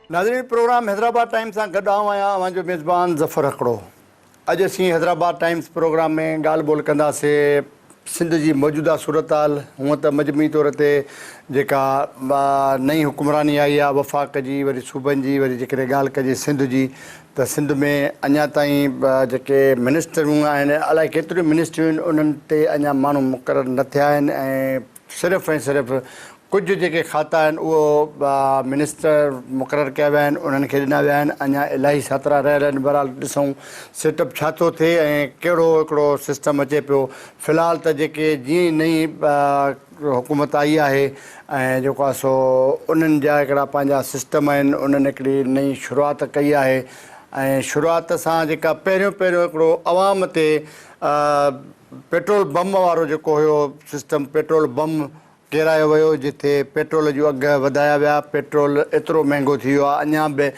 ناظرين programme Hyderabad times سان گڏ آئون آهيان اوهان جو ميزبان ظفر هڪڙو. اڄ اسين حيدرآباد ٽائيمز پروگرام ۾ ڳالهه ٻولهه ڪنداسين سنڌ جي موجوده صورتحال هونء ته مجموعي طور تي جيڪا نئين حڪمراني آئي آهي وفاق جي وري صوبن جي وري جيڪڏهن ڳالهه ڪجي سنڌ جي ته سنڌ ۾ اڃا تائين جيڪي منسٽرون آهن الائي ڪيتريون منسٽريون آهن انهن تي اڃا ماڻهو مقرر نه ٿيا آهن ۽ صرف ۽ صرف ڪجهه جيڪي کاتا آهن اهو منسٽر مقرر ڪيا ويا آهن انهن کي ڏنا ويا آهن اڃا الاهي ساترا رهيل آهن بهرحال ڏسون سيٽ اپ ڇا ٿو ٿئي ۽ ڪهڙو هڪڙو سسٽم اچي پيو في الحال ته جيڪي جيئن ئي نئين حڪومت آئي آهي ۽ جيڪو آهي سو انهن جا هڪڙا پنهنجا سسٽم آهن انهن هڪڙي نئين شروعات ڪئي آهي ۽ شروعات سان جيڪا پهريون پهريون هڪڙو عوام تي پيٽرول بم وارو جيڪو هيو سسٽم پيٽرول بم ڪيرايو ويو جتي پيٽرول جون اگهه وڌايا ويا پيٽرول ايترو مهنگو ٿي ويو آهي اڃا به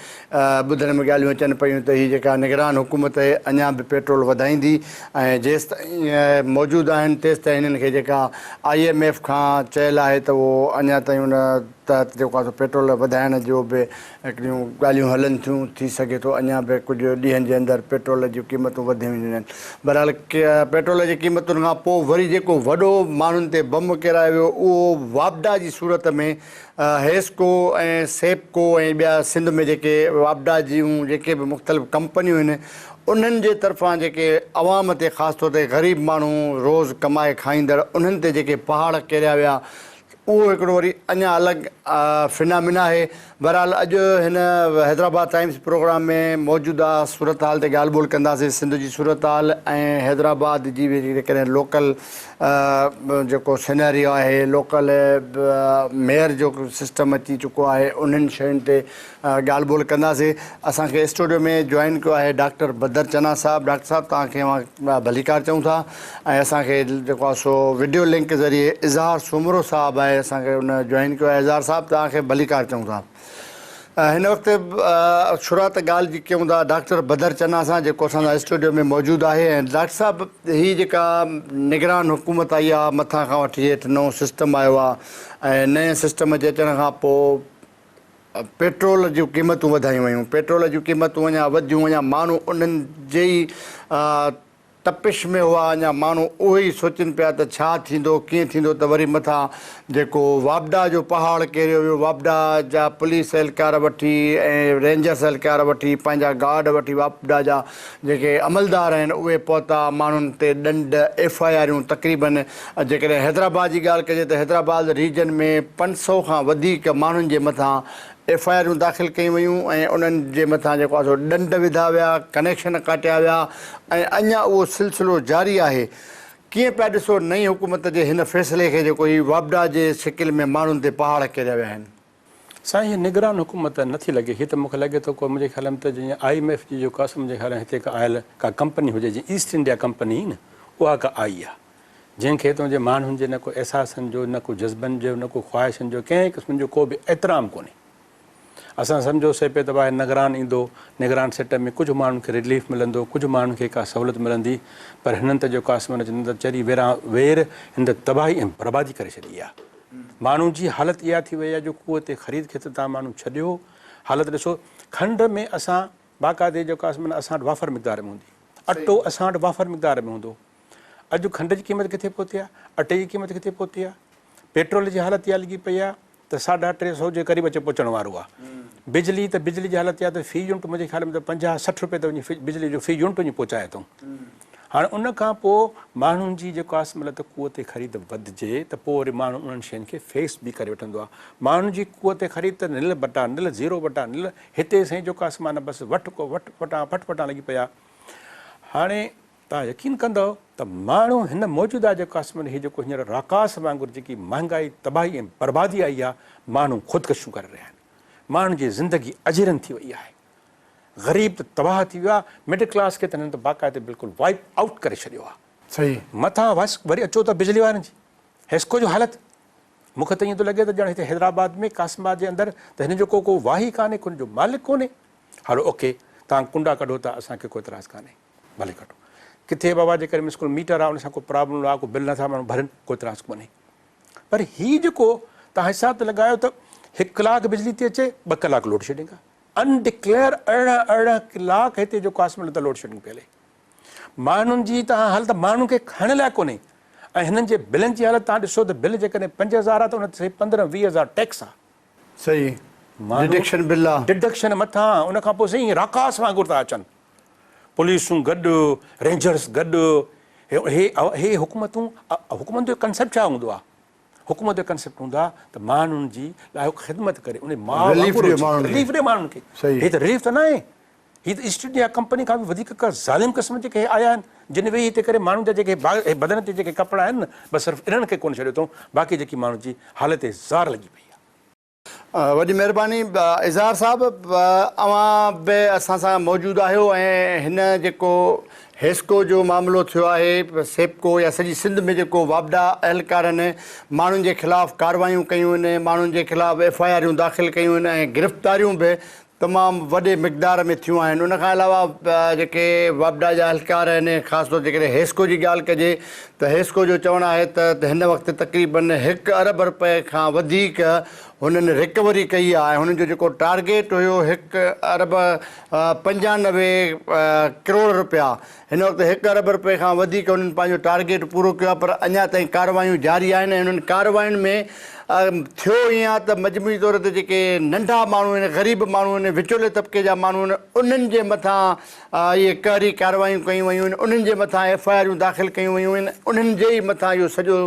ٻڌڻ ۾ ڳالهيون اچن پيون ته هي جيڪا نگران حڪومت آهي اڃا به پيٽرول وڌائيندي ۽ جيستائين موجود آهن تيستائين هنن کي جيڪا I M F کان چيل آهي ته اهو اڃا تائين ان تحت جيڪو آهي سو پيٽرول وڌائڻ جو به هڪڙيون ڳالهيون هلن ٿيون، ٿي سگهي ٿو اڃا به ڪجهه ڏينهن جي اندر پيٽرول جون قيمتون وڌي وڃن. بهرحال پيٽرول جي قيمتن کان پوء وري جيڪو وڏو ماڻهن تي بم ڪيرايو ويو اهو واپڊا جي صورت ۾ حيسڪو ۽ سيپڪو ۽ ٻيا سنڌ ۾ جيڪي واپڊا جون جيڪي به مختلف ڪمپنيون آهن انهن جي طرفان جيڪي عوام تي خاص طور تي غريب ماڻهو روز ڪمائي کائيندڙ انهن تي جيڪي پهاڙ ڪيريا ويا اهو هڪڙو وري اڃا الڳ فنامينا آهي. بهرحال اڄ هن حيدرآباد ٽائيمز پروگرام ۾ موجوده صورتحال تي ڳالهه ٻولهه ڪنداسين، سنڌ جي صورتحال ۽ حيدرآباد جي به جيڪڏهن لوڪل جيڪو سيناريو آهي، لوڪل ميئر جو سسٽم اچي چڪو آهي، انهن شين تي ڳالهه ٻولهه ڪنداسين. اسان کي اسٽوڊيو ۾ جوائن ڪيو آهي ڊاڪٽر بدر چنا صاحب. ڊاڪٽر صاحب توهان کي اوهان ڀليڪار چئون ٿا ۽ اسان کي جيڪو آهي سو وڊيو لنڪ ذريعي اظهار سومرو صاحب آهي اسان کي ان جوائن ڪيو آهي. اظهار صاحب توهان کي ڀليڪار چئون ٿا. هن وقت شروعات ڳالهه جي ڪيون ٿا ڊاڪٽر بدر چنا سان جيڪو اسان سان اسٽوڊيو ۾ موجود آهي ۽ ڊاڪٽر صاحب هي جيڪا نگران حڪومت آئي آهي مٿان کان وٺي هيٺ نئون سسٽم آيو آهي ۽ نئين سسٽم جي اچڻ کان پوء پيٽرول جون قيمتون وڌايون ويون، پيٽرول جون قيمتون اڃا وڌيون، اڃا ماڻهو انهن جي ئي تپش ۾ هئا، اڃا ماڻهو اهو ئي سوچين پيا ته ڇا ٿيندو، ڪيئن ٿيندو ته وري مٿان جيڪو واپڊا جو پهاڙ ڪيريو ويو، واپڊا جا پوليس اهلڪار وٺي ۽ رينجرس اهلڪار وٺي پنهنجا گارڊ وٺي واپڊا جا جيڪي عملدار آهن اهي پهتا، ماڻهن تي ڏنڊ، ايف I آريون تقريبن جيڪڏهن حيدرآباد جي ڳالهه ڪجي ته حيدرآباد ريجن ۾ 500 کان وڌيڪ ماڻهن جي مٿان ايف I آريون داخل ڪيون ويون ۽ انهن جي مٿان جيڪو آهي سو ڏنڊ وڌا ويا، ڪنيڪشن ڪاٽيا ويا ۽ اڃا اهو سلسلو جاري آهي. ڪيئن پيا ڏسو نئين حڪومت جي هن فيصلي کي جيڪو هي واپڊا جي شڪل ۾ ماڻهن تي پهاڙ ڪيريا ويا آهن. سائين هي نگران حڪومت نه ٿي لڳي هي ته مونکي لڳي ٿو ڪو منهنجي خيال ۾ ته جيئن I M F جي جيڪو آ سو منهنجي خيال ۾ هتي ڪا آيل ڪا ڪمپني هجي جيئن ايسٽ انڊيا ڪمپني هئي نه اها ڪا آئي آ جنهن کي تنهنجي ماڻهن جي نه ڪو احساسن جو نه ڪو جذبن جو نه ڪو خواهشن جو ڪنهن قسم جو ڪو به احترام ڪونهي اسان سمجهيو سي پئي ته ڀائي نگران ايندو نگران سيٽ اپ ۾ ڪجهه ماڻهن کي رليف ملندو ڪجهه ماڻهن کي ڪا سهولت ملندي پر هنن ته جيڪو آ سو معنيٰ چوندن ته چري ويران وير هن ته تباهي ۽ بربادي ڪري ڇڏي آ. ماڻهو جي حالت اها ٿي وئي آهي جو قوت خريد کي ته تان ماڻهو ڇڏيو حالت ڏسو کنڊ ۾ اسان باقاعدي جيڪو آهي معنيٰ اسان وٽ وافر مقدار ۾ هوندي اٽو اسان وٽ وافر مقدار ۾ هوندو اڄ کنڊ جي قيمت ڪٿي پهتي آهي اٽي جي قيمت ڪٿي پهتي آهي پيٽرول جي حالت اها لڳي پئي آهي ته ساڍا ٽي سو جي قريب اچي پهچڻ وارو آهي بجلي ته بجلي جي حالت اها ته في يونٽ منهنجي خيال ۾ ته 50 60 روپيه ته وڃي بجلي جو في يونٽ وڃي پهچائي اٿئون هاڻ ان کان پوء ماڻهن جي جيڪو آس مطلب ته قوت خريد وڌجي ته پوء وري ماڻهو انهن شين کي فيس به ڪري وٺندو آهي. ماڻهن جي قوت خريد ته نل بٽا نل زيرو بٽا نل هتي سائين جيڪو آس معنيٰ بس وٺ ڪو وٺ وٽان ڦٽ ڦٽان لڳي پئي آهي. هاڻي توهان يقين ڪندؤ ته ماڻهو هن موجوده جيڪو آس معنيٰ هي جيڪو هينئر راڪاس وانگر جيڪي مهانگائي تباهي ۽ بربادي آئي آهي ماڻهو خودڪشيون ڪري رهيا آهن. ماڻهن جي زندگي اجرن ٿي وئي آهي. غريب ته تباهه ٿي ويو آهي، مڊل ڪلاس کي ته هنن ته باقاعدي بلڪل وائپ آئوٽ ڪري ڇڏيو آهي. صحيح. مٿان وس وري اچو ته بجلي وارن جي حيسڪو جو حالت مون کي ته ائين ٿو لڳي ته ڄڻ هتي حيدرآباد ۾ قاسم آباد جي اندر ته هن جو ڪو ڪو واهي ڪانهي ڪو هن جو مالڪ ڪونهي. هلو اوڪي توهان ڪنڊا ڪڍو ٿا اسان کي ڪو اعتراض ڪانهي ڀلي ڪڍو. ڪٿي بابا جيڪڏهن مسڪل ميٽر آهي ان سان ڪو پرابلم آهي ڪو بل نٿا ماڻهو ڀرن ڪو اعتراض ڪونهي. پر هي جيڪو توهان حساب ته لڳايو ته هڪ ڪلاڪ بجلي ٿي اچي ٻه ڪلاڪ لوڊ شيڊنگ آهي. انڊڪليئر 18 18 ڪلاڪ هتي جيڪو آهي سو ته لوڊ شيڊنگ پئي هلي. ماڻهن جي توهان حالت ماڻهن کي کائڻ لاء ڪونهي ۽ هنن جي بلن جي حالت توهان ڏسو ته بل جيڪڏهن 5000 آهي ته ان تي 15 20 هزار ٽيڪس آهي. صحيح ڊڊڪشن بل آ. ڊڊڪشن مٿان ان کان پوء سائين راڪاس وانگر ٿا اچن پوليسون گڏ رينجرس گڏ هي هي حڪومتون حڪومت جو ڪنسيپٽ ڇا هوندو آ حڪومت جو ڪنسيپٽ هوندو آ ته ماڻهن جي لاء خدمت ڪري ان ماء رليف وانگر ڏي ماڻهن کي رليف ڏي ماڻهن کي هي ته رليف ته ناهي هي ته ايسٽ انڊيا ڪمپني کان به وڌيڪ ڪا ظالم قسم جيڪي هي آيا آهن جن ويهي هتي ڪري ماڻهن جا جيڪي هي بدن تي جيڪي ڪپڙا آهن نه بس صرف انهن کي ڪونه ڇڏيو اٿئون باقي جيڪي ماڻهن جي حالت زار لڳي پئي آهي. وڏي مهرباني اظهار صاحب اوهان به اسان سان موجود آهيو ۽ هن جيڪو حيسڪو جو معاملو ٿيو آهي سيپڪو يا سڄي سنڌ ۾ جيڪو واپڊا اهلڪارن ماڻهن جي خلاف ڪاروايون ڪيون آهن ماڻهن جي خلاف ايف I آريون داخل ڪيون آهن ۽ گرفتاريون به تمام وڏي مقدار ۾ ٿيون آهن ان کان علاوه جيڪي واپڊا جا اهلڪار آهن خاص طور جيڪڏهن حيسڪو جي ڳالهه ڪجي ته حيسڪو جو چوڻ آهي ته هن وقت تقريبن هڪ ارب رپئي کان وڌيڪ هنن رڪوري ڪئي آهي ۽ هنن جو جيڪو ٽارگيٽ هيو هڪ ارب 95 ڪروڙ رپيا هن وقت هڪ ارب رپئي کان وڌيڪ انهن پنهنجو ٽارگيٽ پورو ڪيو آهي پر اڃا تائين ڪارروايون جاري آهن ۽ انهن ڪاررواين ۾ ٿيو ائين آهي ته مجموعي طور تي جيڪي ننڍا ماڻهو آهن غريب ماڻهو آهن وچولي طبقي جا ماڻهو آهن انهن جي مٿان اهي قهري ڪارروايون ڪيون ويون آهن انهن جي مٿان ايف I آريون داخل ڪيون ويون آهن انهن جي ئي مٿان اهو سڄو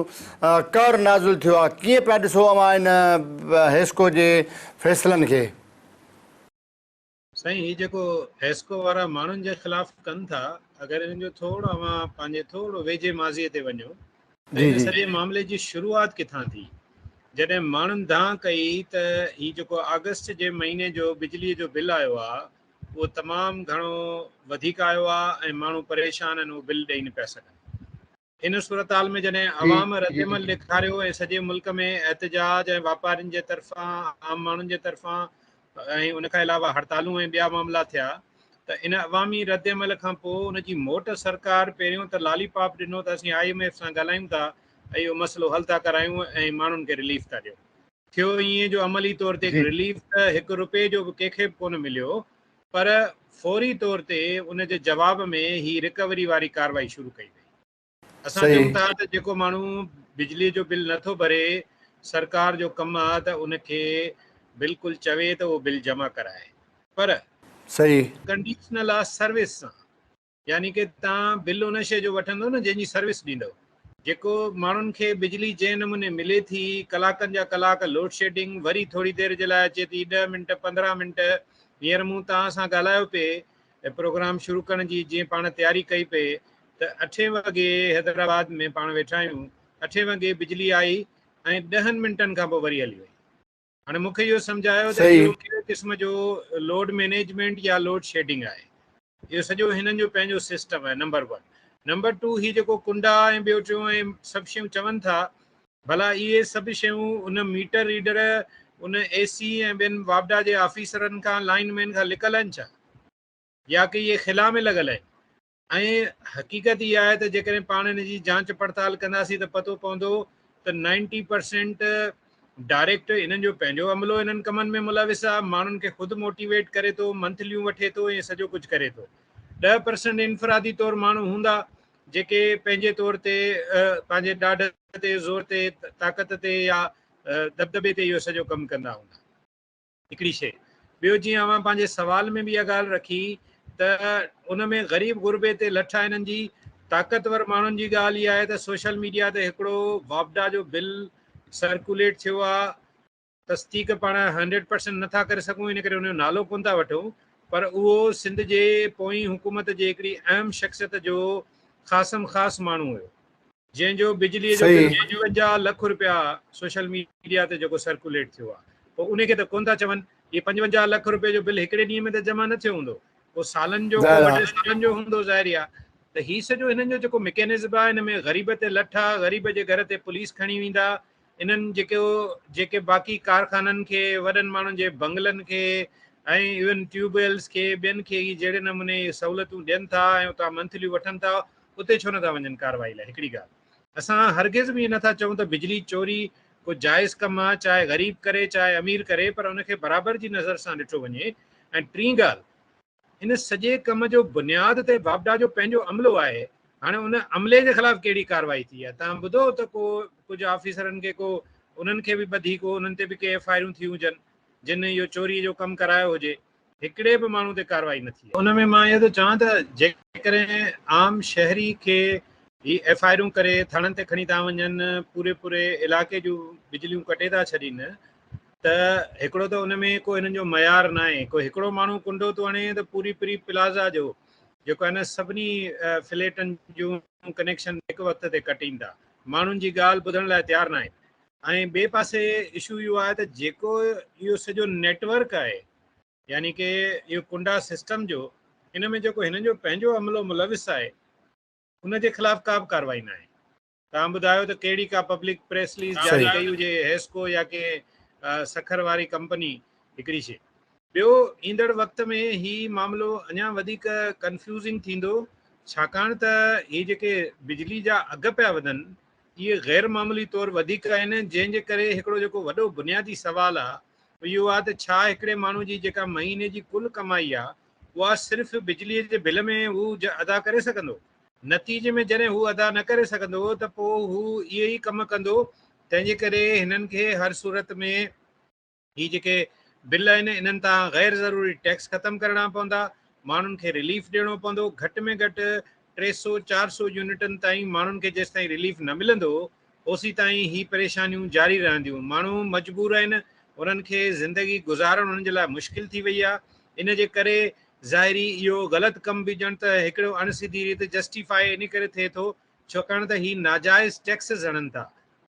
قهر نازل ٿيو آهي ڪيئن پيا ڏسو اوهان ان حيسڪو جي فيصلن کي؟ سائين هي جيڪو حيسڪو وارا ماڻهن جي خلاف ڪن ٿا اگر انهن جو ٿورو اوهان پنهنجي ٿورو ويجهي ماضي تي وڃو ته ان سڄي معاملي جي شروعات ڪٿان ٿي جڏهن ماڻهن دانهن ڪئي ته هي جيڪو آگسٽ جي مهيني جو بجلي جو بل آيو آ اهو تمام گهڻو وڌيڪ آيو آ ۽ ماڻهو پريشان آهن اهو بل ڏئي نه پيا سگهن ان صورتحال ۾ جڏهن عوام ردعمل ڏيکاريو ۽ سڄي ملڪ ۾ احتجاج ۽ واپارين جي طرفان عام ماڻهن جي طرفان ۽ ان کان علاوه هڙتالون ۽ ٻيا معاملا ٿيا ته ان عوامي ردعمل کان پوء ان جي موٽ سرڪار پهريون ته لالي پاپ ڏنو ته اسين I M F سان ڳالهايون ٿا ۽ اهو مسئلو حل ٿا ڪرايون ۽ ماڻهن کي رليف ٿا ڏيون. ٿيو ائين جو عملي طور تي رليف ته هڪ رپئي جو به ڪنهن کي به ڪونه مليو پر فوري طور تي ان جي جواب ۾ هي رڪوري واري ڪارروائي شروع ڪئي وئي. اسان چئون ٿا ته جيڪو ماڻهو بجلي جو بل نٿو ڀري سرڪار جو ڪم آ ته ان کي بلڪل چوي ته اهو بل جمع ڪرائي پر ڪنڊيشنل آ سروس سان. يعني ڪه توهان بل ان شيء جو وٺندو نه جنهن جي سروس ڏيندو. جيڪو ماڻهن کي بجلي جنهن نموني ملي ٿي ڪلاڪن جا ڪلاڪ لوڊ شيڊنگ وري ٿوري دير جي لاء اچي ٿي ڏهه منٽ 15 منٽ هينئر مون توهان سان ڳالهايو پئي پروگرام شروع ڪرڻ جي جيئن پاڻ تياري ڪئي پئي ته اٺين وڳي حيدرآباد ۾ پاڻ ويٺا آهيون اٺين وڳي بجلي آئي ۽ ڏهن منٽن کان پوء وري هلي وئي. هاڻي مون کي اهو سمجهايو ته اهو ڪهڙي قسم جو لوڊ مينيجمينٽ يا لوڊ شيڊنگ آهي. اهو سڄو هنن جو پنهنجو سسٽم آهي نمبر 1. نمبر 2 هي جيڪو ڪنڊا ۽ ٻيو ٽيون ۽ سڀ شيون چون ٿا ڀلا اهي سڀ شيون ان ميٽر ريڊر ان اي سي ۽ ٻين واپڊا جي آفيسرن کان لائن مين کان لڪل آهن ڇا يا ڪي اهي خلا ۾ لڳل آهن. ۽ حقيقت اها آهي ته جيڪڏهن پاڻ ان جي جانچ پڙتال ڪنداسين ته پتو پوندو ته نائنٽي پرسينٽ ڊائريڪٽ انهن جو پنهنجو عملو انهن ڪمن ۾ ملوث آهي، ماڻهن کي خود موٽيويٽ ڪري ٿو، منٿليون وٺي ٿو ۽ سڄو ڪجهه ڪري ٿو. 10% انفرادي طور ماڻهو هوندا جيڪي پنهنجي طور تي پنهنجي ڏاڍ تي، زور تي، طاقت تي يا دٻدٻي تي اهو سڄو ڪم ڪندا هوندا. هڪڙي شيء. ٻيو جيئن اوهان پنهنجي سوال ۾ به اها ڳالهه رکي ته ان ۾ غريب غربي تي لٺ آهي انهن جي، طاقتور ماڻهن جي ڳالهه اها آهي ته سوشل ميڊيا تي هڪڙو واپڊا جو بل سرڪوليٽ ٿيو آهي، تصديق پاڻ هنڊريڊ پرسنٽ نٿا ڪري سگهون ان ڪري ان جو نالو ڪونه ٿا وٺون پر اهو سنڌ جي پوئين حڪومت جي هڪڙي اهم شخصيت جو خاصم خاص ماڻهو هيو. جنهن جو بجلي جو بل 55 لک روپيا سوشل ميڊيا تي جيڪو سرڪوليٽ ٿيو آهي پوء ان کي ته ڪونه ٿا چون هي 55 لک روپيه جو بل هڪڙي ڏينهن ۾ ته جمع نه ٿيو هوندو پوء سالن جو ڪو ٻه ٽي سالن جو هوندو ظاهر آهي ته هي سڄو هنن جو جيڪو ميڪينزم آهي هن ۾ غريب تي لٺ آهي غريب جي گهر تي پوليس کڻي ويندا انهن جيڪو جيڪي باقي ڪارخانن کي وڏن ماڻهن جي بنگلن کي ۽ ايون ٽيوب ويلز کي ٻين کي هي جهڙي نموني سهولتون ڏين ٿا ۽ اتان منٿليون وٺن ٿا اتي ڇو نٿا وڃن ڪارروائي لاء هڪڙي ڳالهه اسان هرگز به نٿا چئون ته بجلي چوري ڪو جائز ڪم آ چاهي غريب ڪري چاهي امير ڪري پر ان کي برابر جي نظر سان ڏٺو وڃي ۽ ٽين ڳالهه ان سڄي ڪم جو بنياد ته واپڊا جو پنهنجو عملو آهي هاڻي ان عملي جي خلاف ڪهڙي ڪارروائي ٿي آهي توهان ٻڌو ته ڪو ڪجهه آفيسرن کي ڪو انهن کي به ٻڌي ڪو انهن تي به ڪي ايف I آرون ٿيون هجن جن اهو چوري جو ڪم ڪرايو هجي هڪڙي به ماڻهو تي ڪارروائي نه ٿي. ان ۾ مان اهو ٿو چوان ته جيڪڏهن عام شهري کي هي ايف I آرون ڪري ٿاڻن تي کڻي ٿا وڃن پوري پوري علائقي جون بجليون ڪٽي ٿا ڇڏين ته هڪڙو ته ان ۾ ڪو هنن جو معيار ناهي ڪو هڪڙو ماڻهو ڪنڊو ٿو هڻي ته پوري پوري پلازا جو جيڪو آهي نه سڀني فليٽن جون ڪنيڪشن هڪ وقت تي ڪٽين ٿا ماڻهن جي ڳالهه ٻڌڻ لاء تيار ناهن ۽ ٻئي پاسي اشو اهو آهي ته جيڪو اهو سڄو نيٽورڪ آهي يعني ڪي اهو ڪنڊا سسٽم جو ان ۾ جيڪو هنن جو پنهنجو عملو ملوث آهي ان جي خلاف ڪا به ڪارروائي ناهي توهان ٻڌايو ته ڪهڙي ڪا پبلڪ پريس رليز جاري ڪئي هجي هيسڪو يا ڪنهن سکر واري ڪمپني هڪڙي شي ٻيو ايندڙ وقت ۾ هي معاملو اڃا وڌيڪ ڪنفيوزنگ ٿيندو ڇاڪاڻ ته هي جيڪي بجلي جا اگهه پيا وڌن اهي غير معمولي طور وڌيڪ آهن، جنهن جي ڪري هڪڙو جيڪو وڏو بنيادي سوال آ اهو آ ته ڇا هڪڙي ماڻهو جي جيڪا مهيني جي ڪل ڪمائي آ اها صرف بجلي جي بل ۾ هو ادا ڪري سگهندو؟ نتيجي ۾ جڏهن هو ادا نه ڪري سگهندو ته پوء هو اهي ئي ڪم ڪندو تنهن جي ڪري هنن کي هر صورت ۾ هي جيڪي بل آهن انهن تان غير ضروري ٽيڪس ختم ڪرڻا پوندا، ماڻهن کي رليف ڏيڻو پوندو، گهٽ ۾ گهٽ 300 400 يونٽن تائين ماڻهن کي جيستائين رليف نه ملندو اوسيتائين هي پريشانيون جاري رهنديون، ماڻهو مجبور آهن انهن کي زندگي گذارڻ انهن جي لاء مشڪل ٿي وئي آهي ان جي ڪري ظاهري اهو غلط ڪم به ڄڻ ته هڪڙو اڻ سڌي ريت جسٽيفائي ان ڪري ٿئي ٿو ڇاڪاڻ ته هي ناجائز ٽيڪسز هڻن ٿا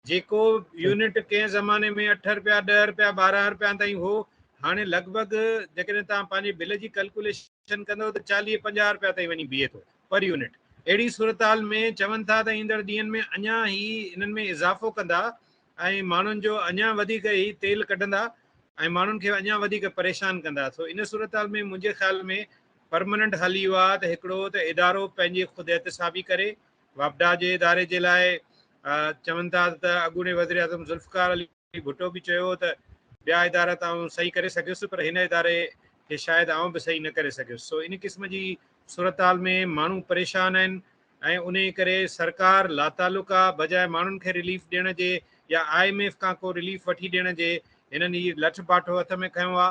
جيڪو يونٽ ڪنهن زماني ۾ اٺ رپيا، ڏهه رپيا، 12 رپيا تائين هو، هاڻي لڳ ڀڳ جيڪڏهن توهان پنهنجي بل جي ڪلڪوليشن ڪندؤ ته 40 50 رپيا تائين وڃي بيهي ٿو پر يونٽ. اهڙي صورتحال ۾ چون ٿا ته ايندڙ ڏينهن ۾ اڃا هي انهن ۾ اضافو ڪندا ۽ ماڻهن جو اڃا وڌيڪ هي تيل ڪڍندا ۽ ماڻهن کي اڃا وڌيڪ پريشان ڪندا. سو ان صورتحال ۾ منهنجي خيال ۾ پرمننٽ حل اهو آهي ته هڪڙو ته ادارو پنهنجي خود احتسابي ڪري واپڊا جي اداري جي لاء چون ٿا ته اڳوڻي وزيراعظم ذوالفقار علي ڀٽو به چيو هو ته ٻيا ادارا ته آئون صحيح ڪري سگهيس پر هن اداري کي شايد آئون به صحيح نه ڪري سگهيس سو ان قسم جي صورتحال ۾ ماڻهو پريشان آهن ۽ انهي ڪري سرڪار لاتعلق آ بجاء ماڻهن کي رليف ڏيڻ جي يا I M F کان ڪو رليف وٺي ڏيڻ جي هنن هي لٺ باٺو هٿ ۾ کنيو آ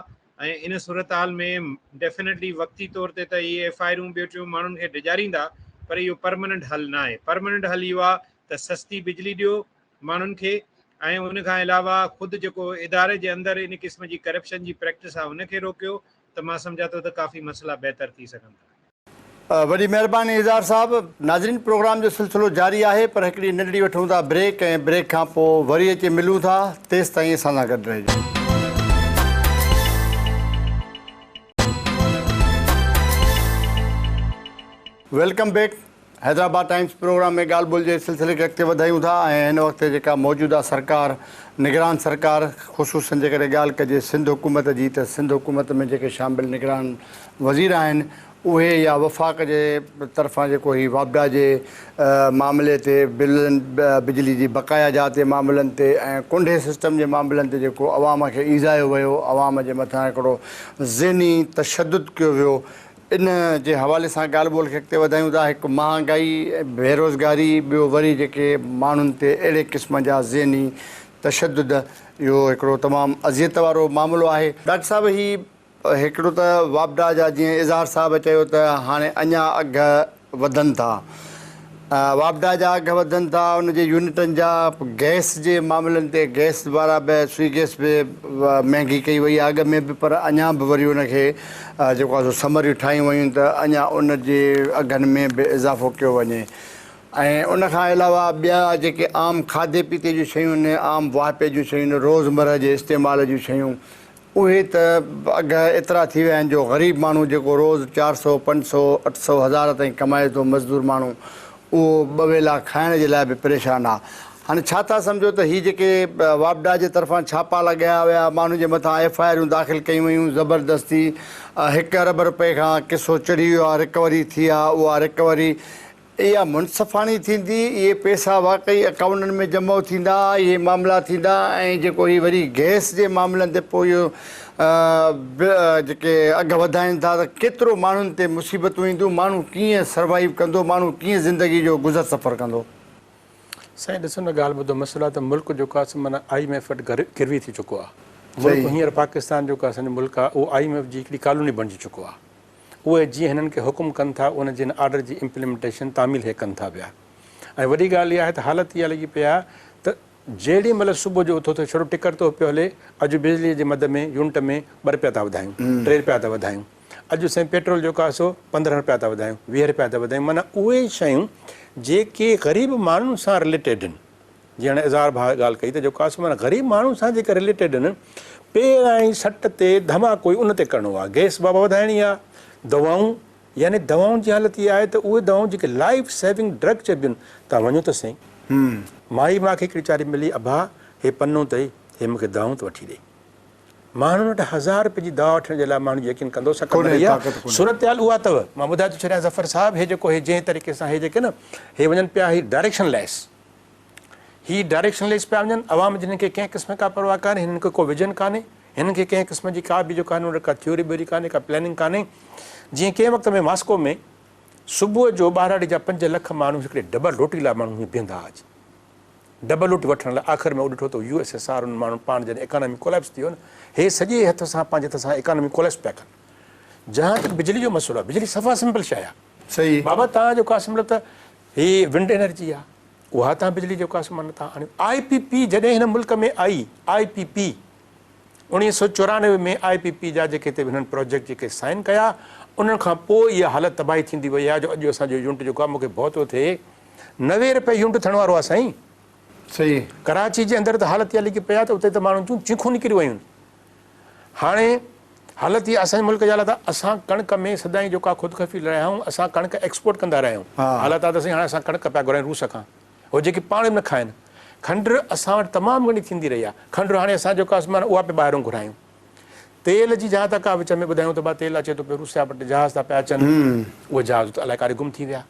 ۽ ان صورتحال ۾ ڊيفينيٽلي وقتي طور تي ته اهي ايف I آرون ٻيو ٽيون ماڻهن کي ڊيڄاريندا پر اهو پرماننٽ حل نه آهي پرماننٽ حل اهو آهي ته سستي بجلي ڏيو ماڻهن کي ۽ ان کان علاوه خود جيڪو اداري جي اندر ان قسم جي ڪرپشن جي پريڪٽس آهي ان کي روڪيو ته مان سمجهان ٿو ته ڪافي مسئلا بهتر ٿي سگهن ٿا. وڏي مهرباني اظهار صاحب. ناظرين پروگرام جو سلسلو جاري آهي پر هڪڙي ننڍڙي وٺون ٿا بريڪ ۽ بريڪ کان پوء وري اچي ملون ٿا تيستائين اسان سان گڏ رهجو. Welcome back Hyderabad Times programme ۾ ڳالهه ٻولهه جي سلسلي کي اڳتي وڌايون ٿا ۽ هن وقت جيڪا موجوده سرڪار نگران سرڪار خصوصن جيڪڏهن ڳالهه ڪجي سنڌ حڪومت جي ته سنڌ حڪومت ۾ جيڪي شامل نگران وزير آهن اهي يا وفاق جي طرفان جيڪو هي واپڊا جي معاملي تي بلن بجلي جي بقايا جات جي معاملن تي ۽ ڪنڊي سسٽم جي معاملن تي جيڪو عوام کي ايذايو ويو عوام جي مٿان هڪڙو ذهني تشدد ڪيو ويو ان جي حوالي سان ڳالهه ٻولهه کي اڳتي وڌايون ٿا هڪ مهانگائي بيروزگاري ٻيو وري جيڪي ماڻهن تي اهڙي قسم جا ذهني تشدد اهو هڪڙو تمام اذيت وارو معاملو آهي. ڊاڪٽر صاحب هي هڪڙو ته واپڊا جا جيئن اظهار صاحب چيو ته هاڻي اڃا اگهه وڌن ٿا واپڊا جا اگهه وڌن ٿا ان جي يونٽن جا گئس جي معاملن تي گئس وارا به سوئي گئس به مهنگي ڪئي وئي آهي اڳ ۾ به پر اڃا به وري ان کي جيڪو آهي سو سمريون ٺاهيون ويون ته اڃا ان جي اگهن ۾ به اضافو ڪيو وڃي ۽ ان کان علاوه ٻيا جيڪي عام کاڌي پيتي جون شيون آهن عام واهپي جون شيون آهن روزمرهه جي استعمال جون شيون اهي ته اگهه ايترا ٿي ويا آهن جو غريب ماڻهو جيڪو روز 400، 500، 800، هزار تائين ڪمائي ٿو مزدور ماڻهو اهو ٻه ويلا کائڻ جي لاء به پريشان آ. هاڻي ڇا ٿا سمجهو ته هي جيڪي واپڊا جي طرفان ڇاپا لڳايا ويا ماڻهن جي مٿان ايف I آرون داخل ڪيون ويون زبردستي هڪ ارب رپئي کان قصو چڙهي ويو آ رڪوري ٿي آ اها رڪوري اها منصفاڻي ٿيندي، اهي پئسا واقعي اڪائونٽن ۾ جمع ٿيندا، اهي معاملا ٿيندا ۽ جيڪو هي وري گئس جي معاملن تي پوء اهو جيڪي اگهه وڌائين ٿا ته ڪيترو ماڻهن تي مصيبتون اينديون، ماڻهو ڪيئن سروائيو ڪندو، ماڻهو ڪيئن زندگي جو گذر سفر ڪندو. سائين ڏسو نه ڳالهه ٻڌو مسئلو آهي ته ملڪ جيڪو آهي سو معنيٰ I M F وٽ گروي ٿي چڪو آهي. ملڪ هينئر پاڪستان جيڪو اسان جو ملڪ آهي اهو I M F جي هڪڙي ڪالوني بڻجي چڪو آهي. اهي جيئن هنن کي حڪم ڪن ٿا ان جي آرڊر جي امپليمنٽيشن تعميل هي ڪن ٿا پيا ۽ وڏي ڳالهه اها آهي ته حالت اها لڳي پئي آهي ته جهڙي مهل صبح جو اٿو ته ڇڙو ٽڪر ٿو پيو هلي، اڄ بجليء جي مد ۾ يونٽ ۾ ٻه رپيا ٿا وڌايون، ٽي رپيا ٿا وڌايون، اڄ سائين پيٽرول جيڪو آهي سو 15 رپيا ٿا وڌايون، 20 رپيا ٿا وڌايون، معنيٰ اهي شيون جيڪي غريب ماڻهن سان رليٽيڊ آهن، جيئن هاڻي اظهار ڀاء ڳالهه ڪئي ته جيڪو آهي سو معنيٰ غريب ماڻهن سان جيڪي رليٽيڊ آهن، پهريائين سٽ تي ڌماڪو ئي ان تي ڪرڻو آهي، گئس بابا وڌائڻي آهي، دوائون يعني دوائن جي حالت اها آهي ته اهي دوائون جيڪي لائيف سيونگ ڊرگ چئبيون توهان وڃو ته سهي. مائي مان کي هڪڙي چاري ملي ابا هي پنو اٿئي هي مون کي دوائون ته وٺي ڏي. ماڻهن وٽ هزار رپين جي دوا وٺڻ جي لاء ماڻهو يقين ڪندو سڪ نه رهي آهي. صورتحال اها اٿو مان ٻڌائي ٿو ڇڏيان ظفر صاحب هي جيڪو هي جنهن طريقي سان هي جيڪي نه هي وڃن پيا هي ڊائريڪشن ليس هي ڊائريڪشن ليس پيا وڃن عوام جي هنن کي ڪنهن قسم ڪا پرواهه ڪانهي هنن کي ڪو ويزن ڪانهي هنن کي ڪنهن قسم جي ڪا به جو ڪانهي ڪا ٿيوري ٻيوري ڪانهي ڪا پلاننگ ڪانهي جيئن ڪنهن وقت ۾ ماسڪو ۾ صبح جو ٻهراڙي جا 5 لک ماڻهو هڪڙي ڊبل روٽي لاء ماڻهو هيئن بيهندا هئا ڊبل روٽي وٺڻ لاء آخر ۾ اهو ڏٺو ته يو ايس ايس آر انهن ماڻهن پاڻ جڏهن اڪانامي ڪوليپس ٿي ويو نه هي سڄي هٿ سان پنهنجي هٿ سان اڪانامي ڪوليپس پيا ڪن جهان تڪ بجلي جو مسئلو آهي بجلي صفا سمپل شيء آهي صحيح بابا تان جو قاسم مطلب ته هي ونڊ انرجي آهي اها تان بجلي جو قاسم معنيٰ تان آڻيو آء پي پي جڏهن هن ملڪ ۾ آئي آء پي پي 1994 ۾ آء پي پي جا جيڪي هتي هنن پروجيڪٽ جيڪي سائن ڪيا انهن کان پوء اها حالت تباهي ٿيندي وئي آهي جو اڄ اسان جو يونٽ جيڪو آهي مون کي ڀؤ ٿو ٿئي 90 رپيا يونٽ ٿيڻ وارو آهي سائين. صحيح. ڪراچي جي اندر ته حالت اها لڳي پئي آهي ته اتي ته ماڻهن جون چيخون نڪري ويون آهن. هاڻي حالت اها اسان جي ملڪ جي حالت آهي اسان ڪڻڪ ۾ سدائين جيڪو آهي خود ڪفيل رهيا آهيون اسان ڪڻڪ ايڪسپورٽ ڪندا رهيا آهيون حالت آهي ته سائين هاڻي اسان ڪڻڪ پيا گهرايون روس کان هو جيڪي پاڻ به نه کائن. کنڊ اسان وٽ تمام گهڻي ٿيندي رهي آهي. کنڊ هاڻي اسان جيڪو آهي معنيٰ اها پيا ٻاهرون گهرايون. تيل جي جهان تڪ آهي وچ ۾ ٻڌايون ته ڀا تيل اچي ٿو پيو روسيا وٽ جهاز ٿا پيا اچن اهي جهاز اتي الائي ڪاڏي گم ٿي ويا.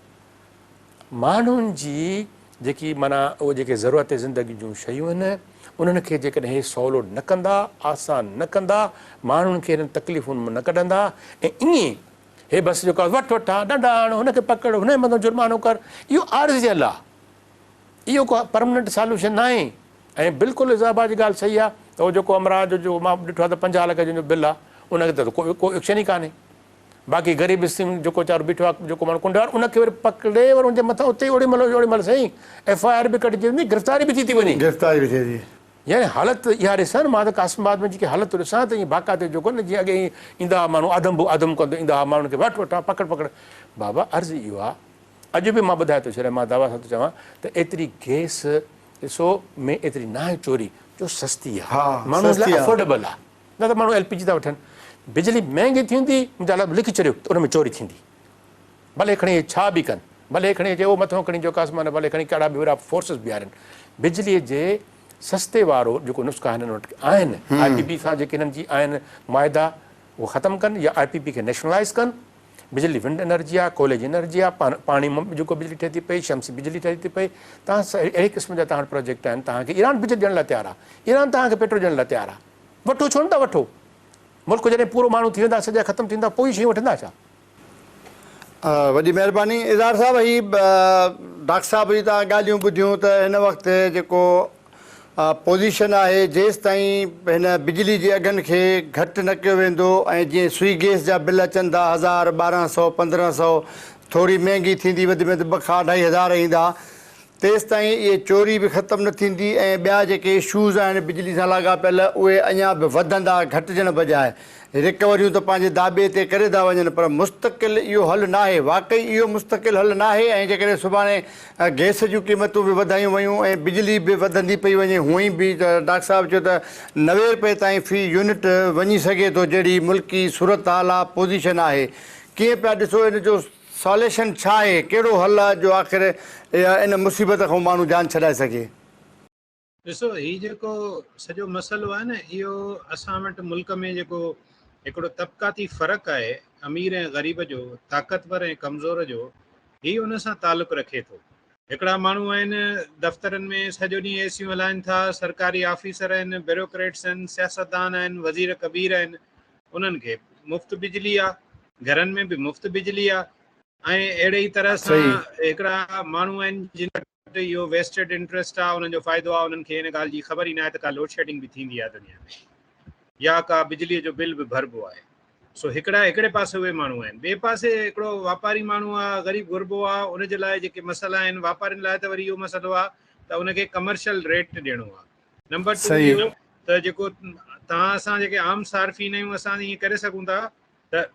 ماڻهن جي جيڪي معنيٰ اهي جيڪي ضرورت زندگي جون شيون آهن انهن کي جيڪڏهن هي سولو نه ڪندا، آسان نه ڪندا، ماڻهن کي هنن تڪليفن مان نه ڪڍندا ۽ ائين هي بس جيڪو آهي وٺ وٺ آ، ڏنڊا هڻ، هن کي پڪڙ، هن جي مٿان جرمانو ڪر، اهو عارضي حل آهي. اهو ڪو پرمننٽ ساليوشن ناهي ۽ بلڪل اضافا جي ڳالهه صحيح آهي ته اهو جيڪو همراهه جو جو مان ڏٺو آهي ته 50 لک جنهن جو بل آهي ان کي ته ڪو ڪو ايڪشن ئي ڪانهي باقي غريب اسين جيڪو ويچارو بيٺو آهي جيڪو ماڻهو ڪنڊ وارو ان کي وري پڪڙي وري ان جي مٿان اتي ئي اوڏي مهل اوڏي مهل سائين ايف I R به ڪٽجي ويندي گرفتاري به ٿي ٿي وڃي. گرفتاري به ٿئي ٿي. يعني حالت اها ڏسان مان ته قاسم آباد ۾ جيڪي حالت ڏسان ته ائين باقاعدي جيڪو نه جيئن اڳي ايندا هئا ماڻهو آدم بو آدم ڪندو ايندا هئا ماڻهن کي وٺ وٺان پڪڙ پڪڙ بابا عرض اهو آهي اڄ به مان ٻڌائي ٿو ڇڏيان مان دعويٰ سان ٿو چوان ته ايتري گئس ڏسو ۾ ايتري ناهي چوري جو سستي آهي ماڻهن لاء افورڊيبل آهي نه ته ماڻهو ايل پي جي ٿا وٺن بجلي مهنگي ٿيندي منهنجا لب لکي ڇڏيو ته ان ۾ چوري ٿيندي ڀلي کڻي ڇا به ڪن ڀلي کڻي چئي او مٿو کڻي جوڪاس معنيٰ ڀلي کڻي ڪهڙا به وڏا فورسز بيهارين بجلي جي سستي وارو جيڪو نسخا هنن وٽ آهن آء پي پي سان جيڪي هنن جي آهن معاهدا اهو ختم ڪن يا آء پي پي کي نيشنلائز ڪن بجلي ونڊ انرجي آهي ڪوئلي جي انرجي آهي پاڻي مان جيڪو بجلي ٺهي ٿي پئي شمسي بجلي ٺهي ٿي پئي تان اهڙي قسم جا تهان وٽ پروجيڪٽ آهن تهان کي ايران بجلي ڏيڻ لاء تيار آهي ايران تهان کي پيٽرول ڏيڻ لاء تيار آهي وٺو ڇو نه ٿا وٺو ملڪ جڏهن پورو ماڻهو ٿي ويندا سڄا ختم ٿيندا پوء اهي شيون وٺندا ڇا؟ وڏي مهرباني اظهار صاحب هي ڊاڪٽر صاحب جي توهان ڳالهيون ٻڌيون ته هن وقت جيڪو پوزيشن آهي جيستائين هن بجلي جي اگهن کي گهٽ نه ڪيو ويندو ۽ جيئن سوئي گيس جا بل اچن ٿا هزار 1200 1500 ٿوري مهنگي ٿيندي وڌ ۾ وڌ ٻه کان اڍائي هزار ايندا تيستائين اهي چوري به ختم نه ٿيندي ۽ ٻيا جيڪي اشوز آهن بجلي سان لاڳاپيل اهي اڃا به وڌندا گهٽجڻ بجاء رڪوريون ته پنهنجي داٻي تي ڪري ٿا وڃن پر مستقل اهو حل ناهي واقعي اهو مستقل حل ناهي ۽ جيڪڏهن سڀاڻي گئس جون قيمتون به وڌايون ويون ۽ بجلي به وڌندي پئي وڃي هونئن به ته ڊاڪٽر صاحب چيو ته 90 رپئي تائين في يونٽ وڃي سگهي ٿو جهڙي ملڪي صورتحال آ پوزيشن آهي ڪيئن پيا ڏسو ان جو ساليشن ڇا آهي؟ ڪهڙو حل آهي جو آخر ان مصيبت کان ماڻهو جان ڇڏائي سگهي؟ ڏسو هي جيڪو سڄو مسئلو آهي نه اهو اسان وٽ ملڪ ۾ جيڪو هڪڙو طبقاتي فرق آهي امير ۽ غريب جو، طاقتور ۽ ڪمزور جو، هي ان سان تعلق رکي ٿو. هڪڙا ماڻهو آهن دفترن ۾ سڄو ڏينهن اي سيون هلائن ٿا، سرڪاري آفيسر آهن، بيروڪريٽس آهن، سياستدان آهن، وزير ڪبير آهن، انهن کي مفت بجلي آ، گهرن ۾ به مفت بجلي آ ۽ اهڙي ئي طرح سان هڪڙا ماڻهو آهن جن وٽ اهو ويسٽيڊ انٽريسٽ آ، انهن جو فائدو آ، انهن کي ان ڳالهه جي خبر ئي ناهي ته ڪا لوڊشيڊنگ به ٿيندي آ دنيا ۾ يا ڪا بجلي جو بل به ڀربو آهي. سو هڪڙا هڪڙي پاسي اهي ماڻهو آهن، ٻئي پاسي هڪڙو واپاري ماڻهو آ، غريب غربو آ، ان جي لاء جيڪي مسئلا آهن، واپارين لاء ته وري اهو مسئلو آ ته ان کي ڪمرشل ريٽ ڏيڻو آ. نمبر ٽو اهو ته جيڪو توهان اسان جيڪي عام صارفين آهيون اسان ائين ڪري سگهون ٿا ته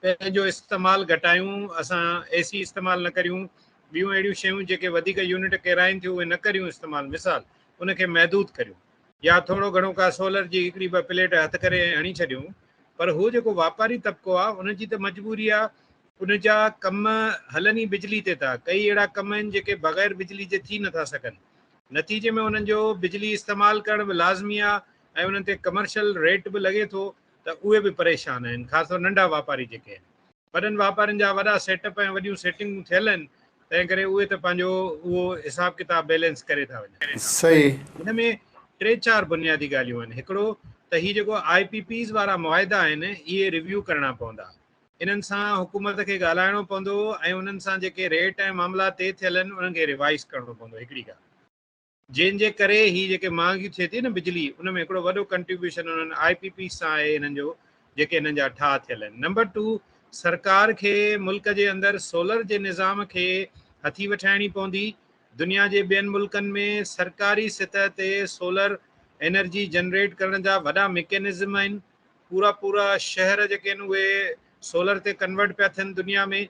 پنهنجو استعمال گهٽايون، اسان اي سي استعمال نه ڪريون، ٻيون اهڙيون شيون جيڪي وڌيڪ يونٽ ڪيرائين ٿيون اهي نه ڪريون استعمال، مثال ان کي محدود ڪريون. يا ٿورو گهڻو ڪا سولر جي هڪڙي ٻه پليٽ هٿ ڪري هڻي ڇڏيون پر هو جيڪو واپاري طبقو آ ان جي ته مجبوري آ ان جا ڪم هلن ئي بجلي تي ٿا ڪئي اهڙا ڪم آهن جيڪي بغير بجلي جي ٿي نٿا سگهن نتيجي ۾ انهن جو بجلي استعمال ڪرڻ به لازمي آ ۽ انهن تي ڪمرشل ريٽ به لڳي ٿو ته اهي به پريشان آهن خاص طور ننڍا واپاري جيڪي آهن. وڏن واپارين جا وڏا سيٽ اپ ۽ وڏيون سيٽنگون ٿيل آهن، تنهن ڪري اهي ته پنهنجو اهو حساب ڪتاب بيلنس ڪري ٿا وڃن. صحيح. هن ۾ ٽي چار بنيادي ڳالهيون آهن. هڪڙو ته هي جيڪو آء پي پيز وارا معاهدا آهن، اهي ريويو ڪرڻا پوندا. انهن سان حڪومت کي ڳالهائڻو پوندو ۽ انهن سان جيڪي ريٽ ۽ معاملا طئي ٿيل آهن، انهن کي ريوائز ڪرڻو پوندو. هڪڙي ڳالهه. جنهن جي ڪري هي جيڪي مهانگي ٿئي ٿي نه بجلي ان ۾ هڪڙو وڏو ڪنٽريبيوشن انهن آء پي پيز سان آهي انهن جو جيڪي انهن جا ٺاهه ٿيل آهن. نمبر ٽو سرڪار کي ملڪ جي اندر سولر جي نظام کي هٿي وٺائڻي پوندي. دنيا جي ٻين ملڪن ۾ سرڪاري سطح تي سولر انرجي جنريٽ ڪرڻ جا وڏا ميڪينزم آهن. پورا پورا شهر جيڪي آهن اهي سولر تي ڪنورٽ پيا ٿين دنيا ۾.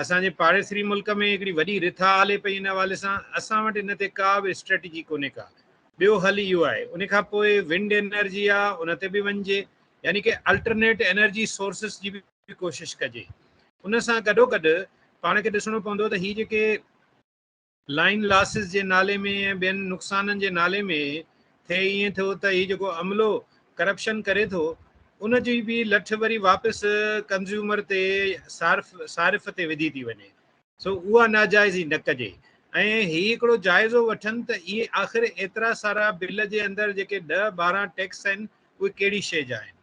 اسان جي پاڙيسري ملڪ ۾ هڪڙي وڏي رٿا هلي پئي ان حوالي سان، اسان وٽ ان تي ڪا به اسٽريٽجي ڪونهي ڪا. ٻيو حل اهو آهي. ان کان پوء ونڊ انرجي آ ان تي به وڃجي يعني ڪه الٽرنيٽ انرجي سورسز جي به ڪوشش ڪجي. ان سان گڏوگڏ پاڻ کي ڏسڻو پوندو ته هي جيڪي لائين لاسز جي نالي ۾ ۽ ٻين نقصانن جي نالي ۾ ٿئي ائين ٿو ته هي جيڪو عملو ڪرپشن ڪري ٿو ان جي به لٺ وري واپس ڪنزيومر تي صارف صارف تي وڌي ٿي وڃي سو اها ناجائزي نه ڪجي ۽ هي هڪڙو جائزو وٺن ته اهي آخر ايترا سارا بل جي اندر جيڪي 10 12 ٽيڪس آهن اهي ڪهڙي شيء جا آهن.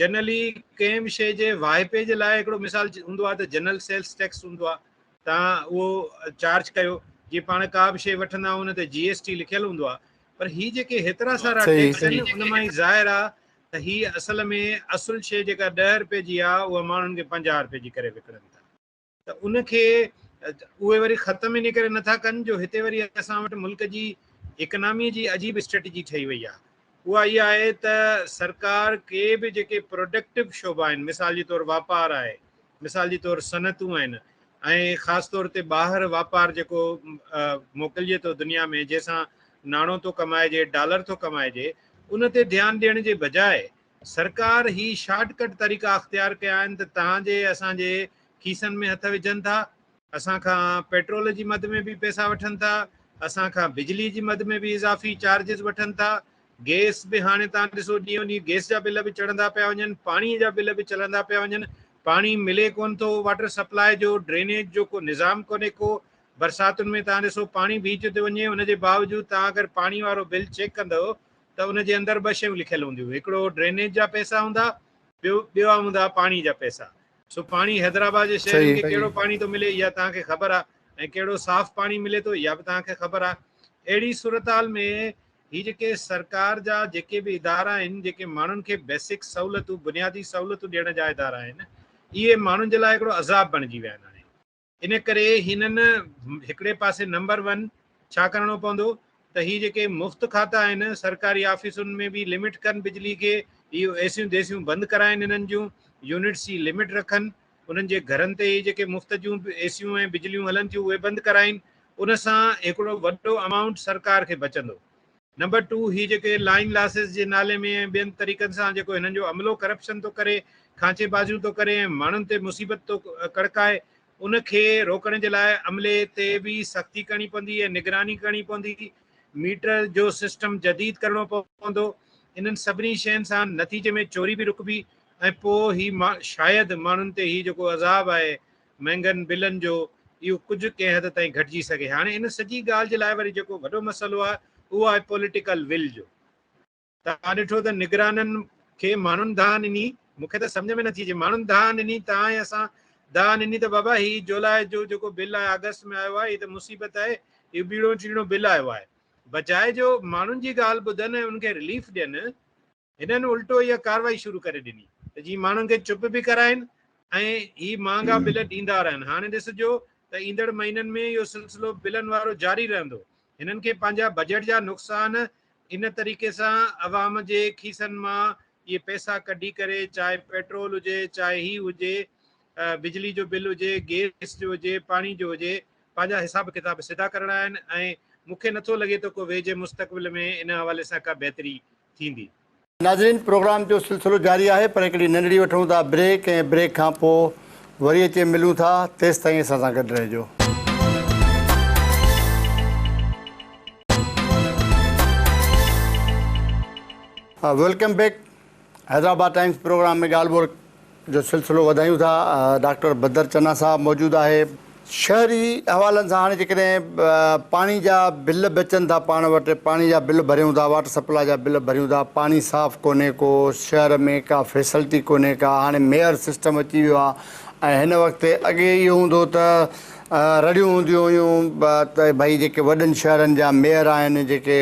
جنرلي ڪنهن به شيء جي واهپي جي لاء هڪڙو مثال هوندو آهي ته جنرل سيلز ٽيڪس هوندو آهي تان اهو چارج ڪيو جي پاڻ ڪا به شيء وٺندا آهيون ان تي جي ايس ٽي لکيل هوندو آهي پر هي جيڪي هيترا سارا ٽيڪس آهن ان مان ئي ظاهر آهي ته هي اصل ۾ اصل شيء جيڪا 10 روپيه جي آهي اها ماڻهن کي 50 روپيه جي ڪري وڪڻن ٿا ته ان کي اهي وري ختم ان ڪري نٿا ڪن جو هتي وري اسان وٽ ملڪ جي اڪنامي جي عجيب اسٽريٽجي ٺهي وئي آهي اها اها آهي ته سرڪار ڪي به جيڪي پروڊڪٽو شعبا آهن مثال جي طور واپار آهي مثال جي طور صنعتون آهن ۽ خاص طور تي ٻاهر واپار جيڪو موڪلجي ٿو دنيا ۾ جنهن سان ناڻو ٿو ڪمائجي ڊالر ٿو ڪمائجي ان تي ڌيان ڏيڻ جي بجاء سرڪار هي شارٽ ڪٽ طريقا اختيار ڪيا آهن ته توهان جي اسان جي کيسن ۾ هٿ وجهن ٿا، اسان کان پيٽرول جي مد ۾ به پئسا وٺن ٿا، اسان کان بجلي جي مد ۾ به اضافي چارجز وٺن ٿا، گيس به هاڻي توهان ڏسو ڏينهون ڏينهن گيس جا بل به چڙهندا پيا وڃن، پاڻي جا بل به چڙهندا پيا وڃن، پاڻي ملي ڪونه ٿو، واٽر سپلاء جو ڊرينيج جو ڪو نظام ڪونهي ڪو، برساتن ۾ توهان ڏسو پاڻي بيهجي ٿو وڃي ان جي باوجود توهان اگر پاڻي وارو بل چيڪ ڪندؤ ته ان جي اندر ٻه شيون لکيل هونديون، هڪڙو ڊرينيج جا پئسا هوندا، ٻيو ٻيا هوندا پاڻي جا پئسا. سو پاڻي حيدرآباد جي شهرين کي ڪهڙو پاڻي ٿو ملي اها توهان کي خبر آهي ۽ ڪهڙو صاف پاڻي ملي ٿو اها به توهان کي خبر آهي. اهڙي صورتحال ۾ هي جيڪي سرڪار جا جيڪي به ادارا آهن جيڪي ماڻهن کي بيسڪ سهولتون بنيادي سهولتون ڏيڻ جا ادارا آهن اهي ماڻهن جي لاء هڪڙو عذاب بڻجي ويا آهن هاڻي. ان ڪري هنن هڪڙي پاسي نمبر ون ڇا ڪرڻو پوندو ته هي جيڪي مفت کاتا آهن سرڪاري آفيسن ۾ به لمٽ ڪن بجلي کي اهو ايسيون ديسيون بند ڪرائن انهن جون يونٽس جي لمٽ رکن انهن جي گهرن تي هي جيڪي مفت جون ايسيون ۽ بجليون هلن ٿيون اهي بند ڪرائين ان سان هڪڙو وڏو امائونٽ سرڪار کي بچندو. نمبر ٽو هي جيڪي لائين لاسز جي نالي ۾ ۽ ٻين طريقن سان جيڪو هنن جو عملو ڪرپشن ٿو ڪري، کانچي بازيون ٿو ڪري ۽ ماڻهن تي مصيبت ٿو ڪڙڪائي ان کي روڪڻ جي لاء عملي تي به سختي ڪرڻي پوندي ۽ نگراني ڪرڻي پوندي، ميٽر جو سسٽم جديد ڪرڻو پوندو، انهن سڀني شين سان نتيجي ۾ چوري به رڪبي ۽ پوء هي شايد ماڻهن تي هي جيڪو عذاب آهي مهنگن بلن جو اهو ڪجهه ڪنهن حد تائين گهٽجي سگهي. هاڻي ان سڄي ڳالهه جي لاء وري جيڪو وڏو مسئلو آهي اهو آهي پوليٽيڪل ول جو. توهان ڏٺو ته نگرانن کي ماڻهن دانهن ڏني، مون کي ته سمجهه ۾ نٿي اچي ماڻهن دانهن ڏني توهان ۽ اسان دانهن ڏني ته بابا هي جولاء جو جيڪو بل آهي آگسٽ ۾ آيو آهي هي ته مصيبت آهي اهو ٻيڻو ٽيڻو بل آيو آهي. بجاء جو ماڻهن جي ڳالهه ٻڌن ۽ انهن کي رليف ڏين هنن الٽو اها ڪارروائي شروع ڪري ڏني ته جيئن ماڻهن کي چپ به ڪرائين ۽ هي مهانگا بل ڏيندا رهن. هاڻي ڏسجو ته ايندڙ مهينن ۾ اهو سلسلو بلن وارو جاري رهندو. هنن کي پنهنجا بجيٽ جا نقصان ان طريقي سان عوام جي کيسن مان اهي پئسا ڪڍي ڪري چاهي پيٽرول هجي چاهي هي هجي بجلي جو بل هجي گيس جو هجي پاڻي جو هجي پنهنجا حساب ڪتاب سڌا ڪرڻا آهن ۽ مون کي نٿو لڳي ته ڪو ويجهي مستقبل ۾ ان حوالي سان ڪا بهتري ٿيندي. ناظرين پروگرام جو سلسلو جاري آهي پر هڪڙي ننڍڙي وٺون ٿا بريڪ ۽ بريڪ کان پوء وري اچي ملون ٿا تيستائين اسان سان گڏ رهجو. Welcome back Hyderabad Times programme ۾ ڳالهه ٻولهه جو سلسلو وڌايون ٿا ڊاڪٽر بدر چنا صاحب موجود آهي. شهري حوالن سان هاڻي جيڪڏهن پاڻي جا بل به اچن ٿا پاڻ وٽ پاڻي جا بل ڀريون ٿا واٽر سپلاء جا بل ڀريون ٿا پاڻي صاف ڪونهي ڪو شهر ۾ ڪا فيسلٽي ڪونهي ڪا هاڻي ميئر سسٽم اچي ويو آهي ۽ هن وقت اڳي اهو هوندو ته رڙيون هونديون هيون ته ڀئي جيڪي وڏن شهرن جا ميئر آهن جيڪي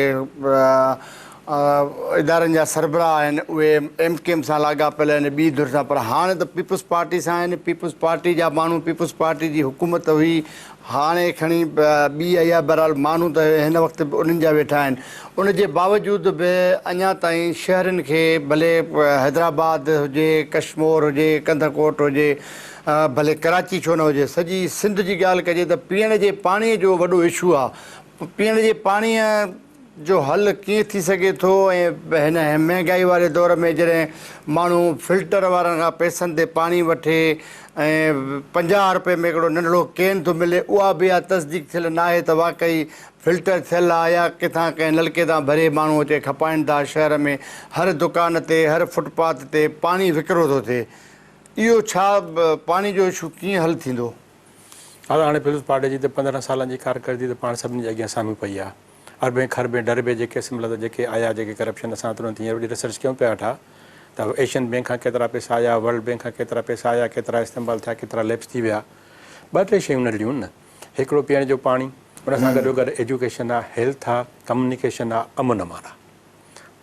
ادارن جا سربراهه آهن اهي ايم ڪيو ايم سان لاڳاپيل آهن ٻي ڌر سان پر هاڻي ته پيپلز پارٽي سان آهن پيپلز پارٽي جا ماڻهو پيپلز پارٽي جي حڪومت هئي هاڻي کڻي ٻي آئي آهي بهرحال ماڻهو ته هن وقت به انهن جا ويٺا آهن ان جي باوجود به اڃا تائين شهرين کي ڀلي حيدرآباد هجي ڪشمور هجي ڪنڌڪوٽ هجي ڀلي ڪراچي ڇو نه هجي سڄي سنڌ جي ڳالهه ڪجي ته پيئڻ جي پاڻي جو وڏو اشو آهي پيئڻ جي پاڻي جو حل ڪيئن ٿي سگهي ٿو ۽ هن مهنگائي واري دور ۾ جڏهن ماڻهو فلٽر وارن کان پئسن تي پاڻي وٺي ۽ 50 رپئي ۾ هڪڙو ننڍڙو ڪين ٿو ملي اها به اها تصديق ٿيل ناهي ته واقعي فلٽر ٿيل آهي يا ڪٿان ڪنهن نلڪي تان ڀري ماڻهو اچي کپائين ٿا شهر ۾ هر دڪان تي هر فٽ پاٿ تي پاڻي وڪرو ٿو ٿئي اهو ڇا پاڻي جو اشو ڪيئن حل ٿيندو؟ هاڻي پيپلز پارٽي جي ته 15 سالن جي ڪارڪردگي ته پاڻ سڀني جي اڳيان سامهون پئي آهي. اربين کربين ڊربين جيڪي اسيمبلر تان جيڪي آيا جيڪي ڪرپشن اسان ترنت هينئر وڏي ريسرچ ڪيون پيا ويٺا ته ايشين بينڪ کان ڪيترا پئسا آيا ورلڊ بينڪ کان ڪيترا پئسا آيا ڪيترا استعمال ٿيا ڪيترا ليپس ٿي ويا ٻه ٽي شيون ننڍڙيون نه هڪڙو پيئڻ جو پاڻي ان سان گڏو گڏ ايجوڪيشن آ هيلٿ آ ڪميونيڪيشن آ امن امان آ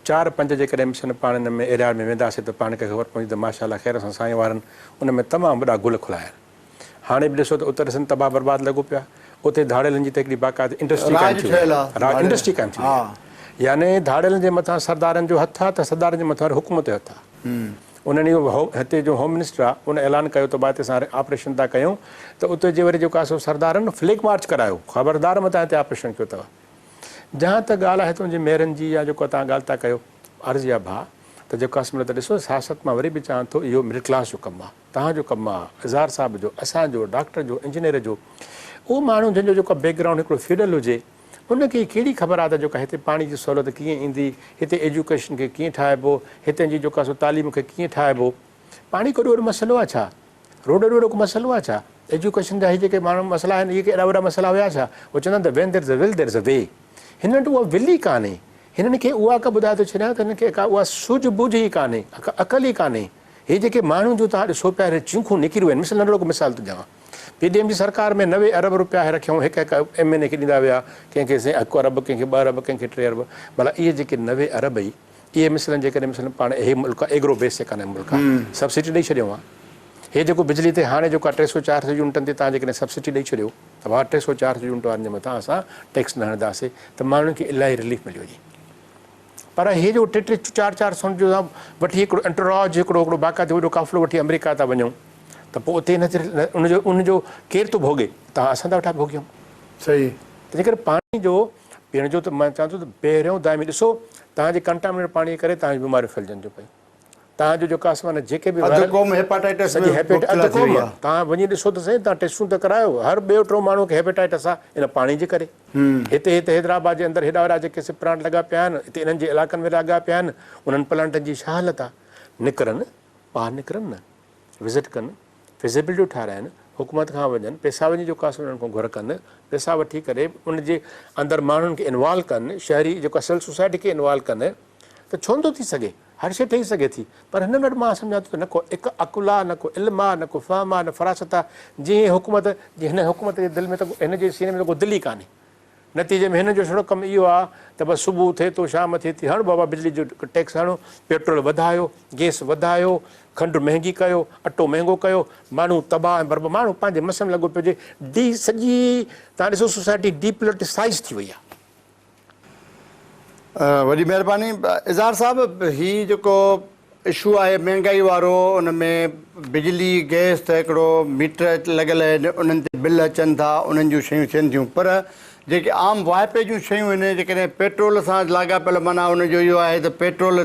چار پنج جيڪڏهن مسن پاڻ ان ۾ ايريا ۾ وينداسي ته پاڻ کي خبر پوندي ته ماشاء الله خير سان سائين وارن ان ۾ تمام وڏا گل کلايا آهن. هاڻي به ڏسو ته اتر سنڌ تباهه برباد لڳو پيو آهي. اتي ڌاڙيلن جي ته هڪڙي باقاعده انڊسٽري قائم ٿي وئي آهي. راڄ انڊسٽري قائم ٿي وئي آهي. يعني ڌاڙيلن جي مٿان سردارن جو هٿ آهي ته سردارن جي مٿان وري حڪومت جو هٿ آهي. انهن اهو هتي جو هوم منسٽر آهي ان اعلان ڪيو ته ڀاء هتي اسان آپريشن ٿا ڪيون ته اتي جي وري جيڪو آهي سو سردارن فليگ مارچ ڪرايو خبردار متان هتي آپريشن ڪيو اٿو. جهان ته ڳالهه آهي تنهنجي ميرن جي يا جيڪو توهان ڳالهه ٿا ڪيو عرض اها ڀاء ته جيڪو آهي سو مطلب ته ڏسو سياست مان وري به چوان ٿو اهو مڊل ڪلاس جو ڪم آهي. توهان جو ڪم آ، اظهار صاحب جو، اسان جو، ڊاڪٽر جو، انجنيئر جو، اهو ماڻهو جنهن جو جيڪو بيڪ گرائونڊ هڪڙو فيوڊل هجي، ان کي ڪهڙي خبر آ ته جيڪا هتي پاڻي جي سهولت ڪيئن ايندي، هتي ايجوڪيشن کي ڪيئن ٺاهبو، هتي جي جيڪو آ سو تعليم کي ڪيئن ٺاهبو. پاڻي ڪو ايڏو وڏو مسئلو آ ڇا؟ روڊ ايڏو وڏو ڪو مسئلو آ ڇا؟ ايجوڪيشن جا هي جيڪي ماڻهو مسئلا آهن اهي ڪي ايڏا وڏا مسئلا هيا ڇا؟ هو چوندا آهن ته when there is a will there is a way. هنن وٽ اها ول ئي ڪانهي. هنن کي اها ڪا ٻڌائي ٿو ڇڏيان ته هنن کي ڪا اها سوجهه ٻوجهه ئي ڪانهي، عقل ئي ڪانهي. هي جيڪي ماڻهن جون توهان ڏسو پيا چيخون نڪريون آهن مثال ننڍڙو هڪ مثال ٿو ڏيان پي ڊي ايم جي سرڪار ۾ 90 ارب روپيا هي رکيائون هڪ هڪ ايم اين اي کي ڏيندا ويا ڪنهن کي سائين هڪ ارب ڪنهن کي ٻه ارب ڪنهن کي ٽي ارب ڀلا اهي جيڪي 90 ارب ئي اهي مثلاً جيڪڏهن مثلاً پاڻ هي ملڪ ايگرو بيس ايڪانومي ملڪ آهي سبسڊي ڏئي ڇڏيون ها هي جيڪو بجلي تي هاڻي جيڪو آهي 300 400 يونٽن تي توهان جيڪڏهن سبسڊي ڏئي ڇڏيو ته ڀاء 300 400 يونٽ وارن جي مٿان اسان ٽيڪس نه هڻنداسي ته ماڻهن کي الاهي رليف ملي وڃي. پر هي جو ٽي ٽي چار چار سون جو وٺي هڪڙو انٽوراج هڪڙو هڪڙو باقاعدو وڏو قافلو وٺي آمريڪا ٿا وڃون ته پوء اتي ان جو ان جو ڪير ٿو ڀوڳي توهان اسان ٿا ويٺا ڀوڳيون. صحيح. تنهن ڪري پاڻي جو پيئڻ جو ته مان چوان ٿو ته پهريون دائمي ڏسو توهان جي ڪنٽامنيٽ پاڻي جي ڪري توهان جون بيماريون ڦهلجن ٿيون پيون. توهان جو جيڪو آسمان جيڪي به اڌ قوم هيپاٽائٽس سڄي ۾ هيپيٽ مبتلا اڌ ٿي قوم وئي آهي. توهان وڃي ڏسو ته سهي توهان ٽيسٽون ته ڪرايو هر ٻيو ٽيون ماڻهو کي هيپاٽائٽس آهي ان پاڻي جي ڪري هتي هتي حيدرآباد جي اندر هيڏا وڏا جيڪي سي پلانٽ لڳا پيا آهن هتي انهن جي علائقن ۾ لڳا پيا آهن انهن پلانٽن جي ڇا حالت آهي نڪرن ٻاهر نڪرن نه وزٽ ڪن فزيبلٽيون ٺاراهن حڪومت کان وڃن، پئسا وڃي جيڪو آهي سو انهن کان گهر ڪن، پئسا وٺي ڪري ان جي اندر ماڻهن کي انوالو ڪن، شهري جيڪو آهي سول سوسائٽي کي انوالو ڪن ته ڇو نٿو ٿي سگهي؟ هر شيء ٺهي سگهي ٿي پر هنن وٽ مان سمجهان ٿو ته نه ڪو عقل آهي، نه ڪو علم آهي، نه ڪو فهم آهي، نه فراست آهي، جنهن حڪومت جي هن حڪومت جي دل ۾ ته هن جي سيني ۾ ته ڪو دل ئي ڪانهي. نتيجي ۾ هن جو ڇڙو ڪم اهو آ ته بس صبح ٿئي ٿو شام ٿئي ٿي هڻ بابا بجلي جو ٽيڪس هڻو، پيٽرول وڌايو، گئس وڌايو، کنڊ مهنگي ڪيو، اٽو مهنگو ڪيو، ماڻهو تباهه ۽ برباد، ماڻهو پنهنجي مس ۾ لڳو پيو هجي، ڊي سڄي توهان ڏسو سوسائٽي ڊي پوليٽيسائيز ٿي وئي آ. وڏي مهرباني اظهار صاحب هي جيڪو اشو آهي مهنگائي وارو ان ۾ بجلي گئس ته هڪڙو ميٽر لڳل آهن انهن تي بل اچن ٿا انهن جون شيون ٿين ٿيون پر جيڪي عام واهپي جون شيون آهن جيڪڏهن پيٽرول سان لاڳاپيل معنيٰ ان جو اهو آهي ته پيٽرول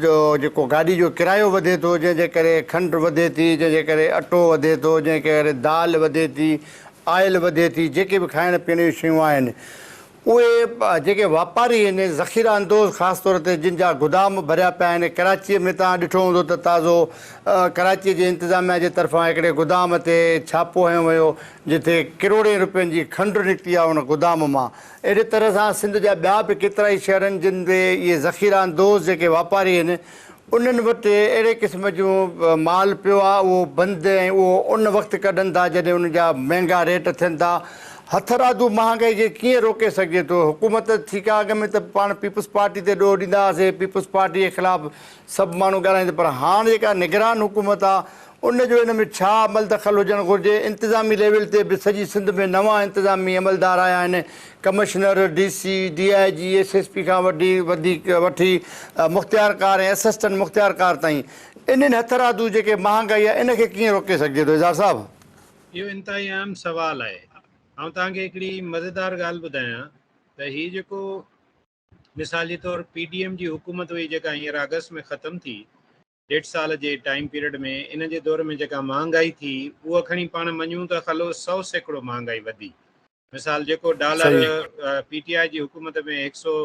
جو جيڪو گاڏي جو ڪرايو وڌي ٿو جنهن جي ڪري کنڊ وڌي ٿي جنهن جي ڪري اٽو وڌي ٿو جنهن جي ڪري دال وڌي ٿي آئل وڌي ٿي جيڪي به کائڻ پيئڻ جون شيون آهن اهي جيڪي واپاري آهن، ذخيره اندوز خاص طور تي جن جا گدام ڀريا پيا آهن، ڪراچيء ۾ توهان ڏٺو هوندو ته تازو ڪراچيء جي انتظاميا جي طرفان هڪڙي گدام تي ڇاپو هنيو ويو، جتي ڪروڙين روپين جي کنڊ نڪتي آهي ان گدام مان. اهڙي طرح سان سنڌ جا ٻيا به ڪيترائي شهر آهن جن تي اهي ذخيره اندوز جيڪي واپاري آهن، انهن وٽ اهڙي قسم جون مال پيو آهي اهو بند ۽ اهو ان وقت ڪڍن ٿا جڏهن ان جا مهنگا ريٽ ٿين ٿا. هٿرادو مهانگائي کي ڪيئن روڪي سگهجي ٿو؟ حڪومت ٺيڪ آهي اڳ ۾ ته پاڻ پيپلز پارٽي تي ڏوهه ڏيندا هئاسين پيپلز پارٽي جي خلاف سڀ ماڻهو ڳالهائين پر هاڻ جيڪا نگران حڪومت آهي ان جو ان ۾ ڇا عمل دخل هجڻ گهرجي؟ انتظامي ليول تي به سڄي سنڌ ۾ نوان انتظامي عملدار آيا آهن، commissioner, D C, D I جي، ايس ايس پي کان وٺي وٺي مختيارڪار ۽ اسسٽنٽ مختيارڪار تائين انهن هٿرادو جيڪي مهانگائي آهي ان کي ڪيئن روڪي سگهجي ٿو اظهار صاحب؟ اهو انتهائي اهم سوال آهي. آئون توهان کي هڪڙي مزيدار ڳالهه ٻڌايان ته هي جيڪو مثال جي طور پي ڊي ايم جي حڪومت هئي جيڪا هينئر آگسٽ ۾ ختم ٿي، ڏيڍ سال جي ٽائيم پيريڊ ۾ ان جي دور ۾ جيڪا مهانگائي ٿي اها کڻي پاڻ مڃون ته خلو 100% مهانگائي وڌي. مثال جيڪو ڊالر پي ٽي آء جي حڪومت ۾ هڪ سو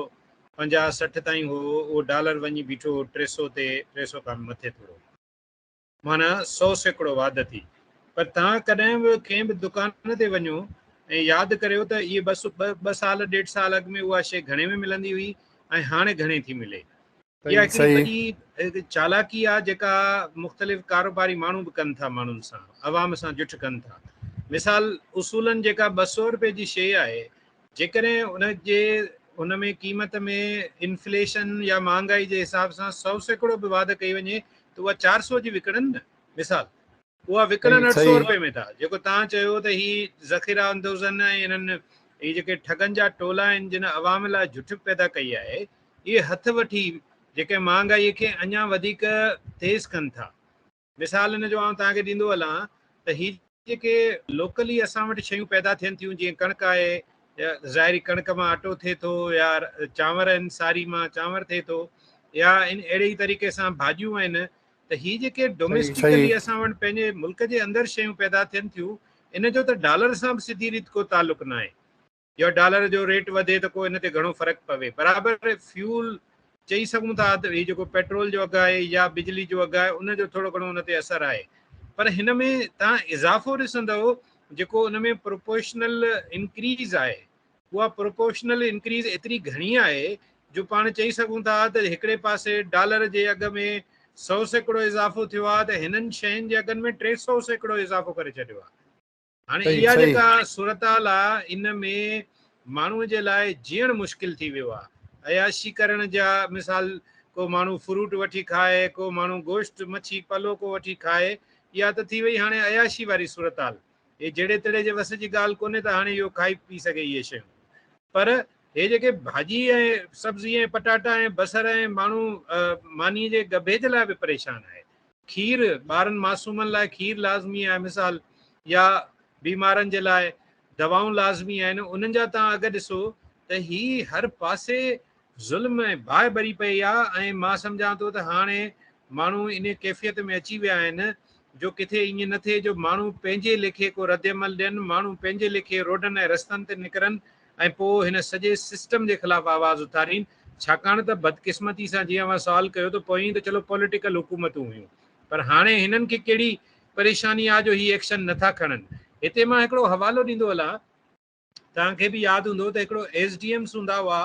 پنجاهه سٺ تائين هو اهو ڊالر وڃي بيٺو 300 تي، 300 کان مٿي ٿورو، معنيٰ 100% واڌ ٿي. پر توهان ڪڏهن به ڪنهن به دڪان تي وڃو ۽ ياد ڪريو ته اهي ٻه سال ڏيڍ سال اڳ ۾ اها شيء گهڻي ۾ ملندي هئي ۽ هاڻي گهڻي ٿي ملي. اها هڪڙي وڏي چالاڪي آهي جيڪا مختلف ڪاروباري ماڻهو به ڪن ٿا، ماڻهن سان عوام سان جٺ ڪن ٿا. مثال اصولن جيڪا 200 روپئي جي شيء آهي جيڪڏهن ان جي ان ۾ قيمت ۾ انفليشن يا مهانگائي جي حساب سان 100% به واڌ ڪئي وڃي ته اها 400 جي وڪڻن نه. مثال اها وڪڻن 800 روپئي ۾ ٿا. جيڪو توهان چيو ته هي ذخيره اندوزن ۽ انهن هي جيڪي ٺڳن جا ٽولا آهن جن عوام لاء جٺ پيدا ڪئي آهي اهي هٿ وٺي جيڪي مهانگائي کي اڃا وڌيڪ تيز ڪن ٿا. مثال ان جو آئون توهان کي ڏيندو هلان ته هي جيڪي لوڪلي اسان وٽ شيون پيدا ٿين ٿيون جيئن ڪڻڪ آهي يا ظاهري ڪڻڪ مان اٽو ٿئي ٿو يا چانور آهن ساري مان چانور ٿئي ٿو يا ان اهڙي ئي طريقي سان ڀاڄيون آهن ته هي جيڪي ڊوميسٽڪلي اسان وٽ پنهنجي ملڪ جي اندر شيون پيدا ٿين ٿيون ان جو ته ڊالر سان به سڌي ريت ڪو تعلق ناهي. يا ڊالر جو ريٽ وڌي ته ڪو ان تي گهڻو فرق پوي. برابر فيول چئي سگهون ٿا ته هي جيڪو پيٽرول جو اگهه آهي يا بجلي جو اگهه آهي ان جو ٿورو گهڻو ان تي اثر آهي پر هن ۾ توهان اضافو ڏسندؤ جيڪو ان ۾ پروپورشنل انڪريز آهي اها پروپورشنل انڪريز ايتري گهڻي آهي جو پاڻ چئي سگهون ٿا ته هڪڙي پاسي ڊالر جي اگهه ۾ 100% اضافو ٿيو آهي ته هنن شين جي اگهن ۾ 300% اضافو ڪري ڇڏيو آهي. هاڻي اها جيڪا صورتحال آ ان ۾ ماڻهو جي لاء جيئڻ مشڪل ٿي ويو آ. عياشي ڪرڻ جا مثال ڪو ماڻهو فروٽ وٺي کائي، ڪو ماڻهو گوشت مڇي پلو ڪو وٺي کائي، اها ته ٿي وئي هاڻي عياشي واري صورتحال. هي جهڙي تهڙي جي وس جي ڳالهه ڪونهي ته هاڻي اهو کائي پي سگهي اهي شيون. پر هي جيڪي ڀاڄي ۽ سبزي ۽ پٽاٽا ۽ بصر ۽ ماڻهو ماني جي ڳڀي جي لاء به پريشان آهي. کير، ٻارن معصومن لاء کير لازمي آهي مثال يا بيمارن جي لاء دوائون لازمي آهن انهن جا توهان اگهه ڏسو ته هي هر پاسي ظلم ۽ باهه ٻري پئي آهي ۽ مان سمجهان ٿو ته هاڻي ماڻهو انهي ڪيفيت ۾ اچي ويا آهن جو ڪٿي ائين نه ٿئي جو ماڻهو پنهنجي ليکي ڪو ردعمل ڏين ماڻهو پنهنجي ليکي روڊن ۽ رستن تي نڪرن ۽ پوء هن سڄي سسٽم جي خلاف آواز اٿارين، ڇاڪاڻ ته بدقسمتي سان جيئن اوهان سوال ڪيو ته پوئين ته چلو پوليٽيڪل حڪومتون هيون پر هاڻي هنن کي ڪهڙي پريشاني آ جو هي ايڪشن نٿا کڻن. هتي مان هڪڙو حوالو ڏيندو هلان، توهان کي به ياد هوندو ته هڪڙو ايس ڊي ايمز هوندا هئا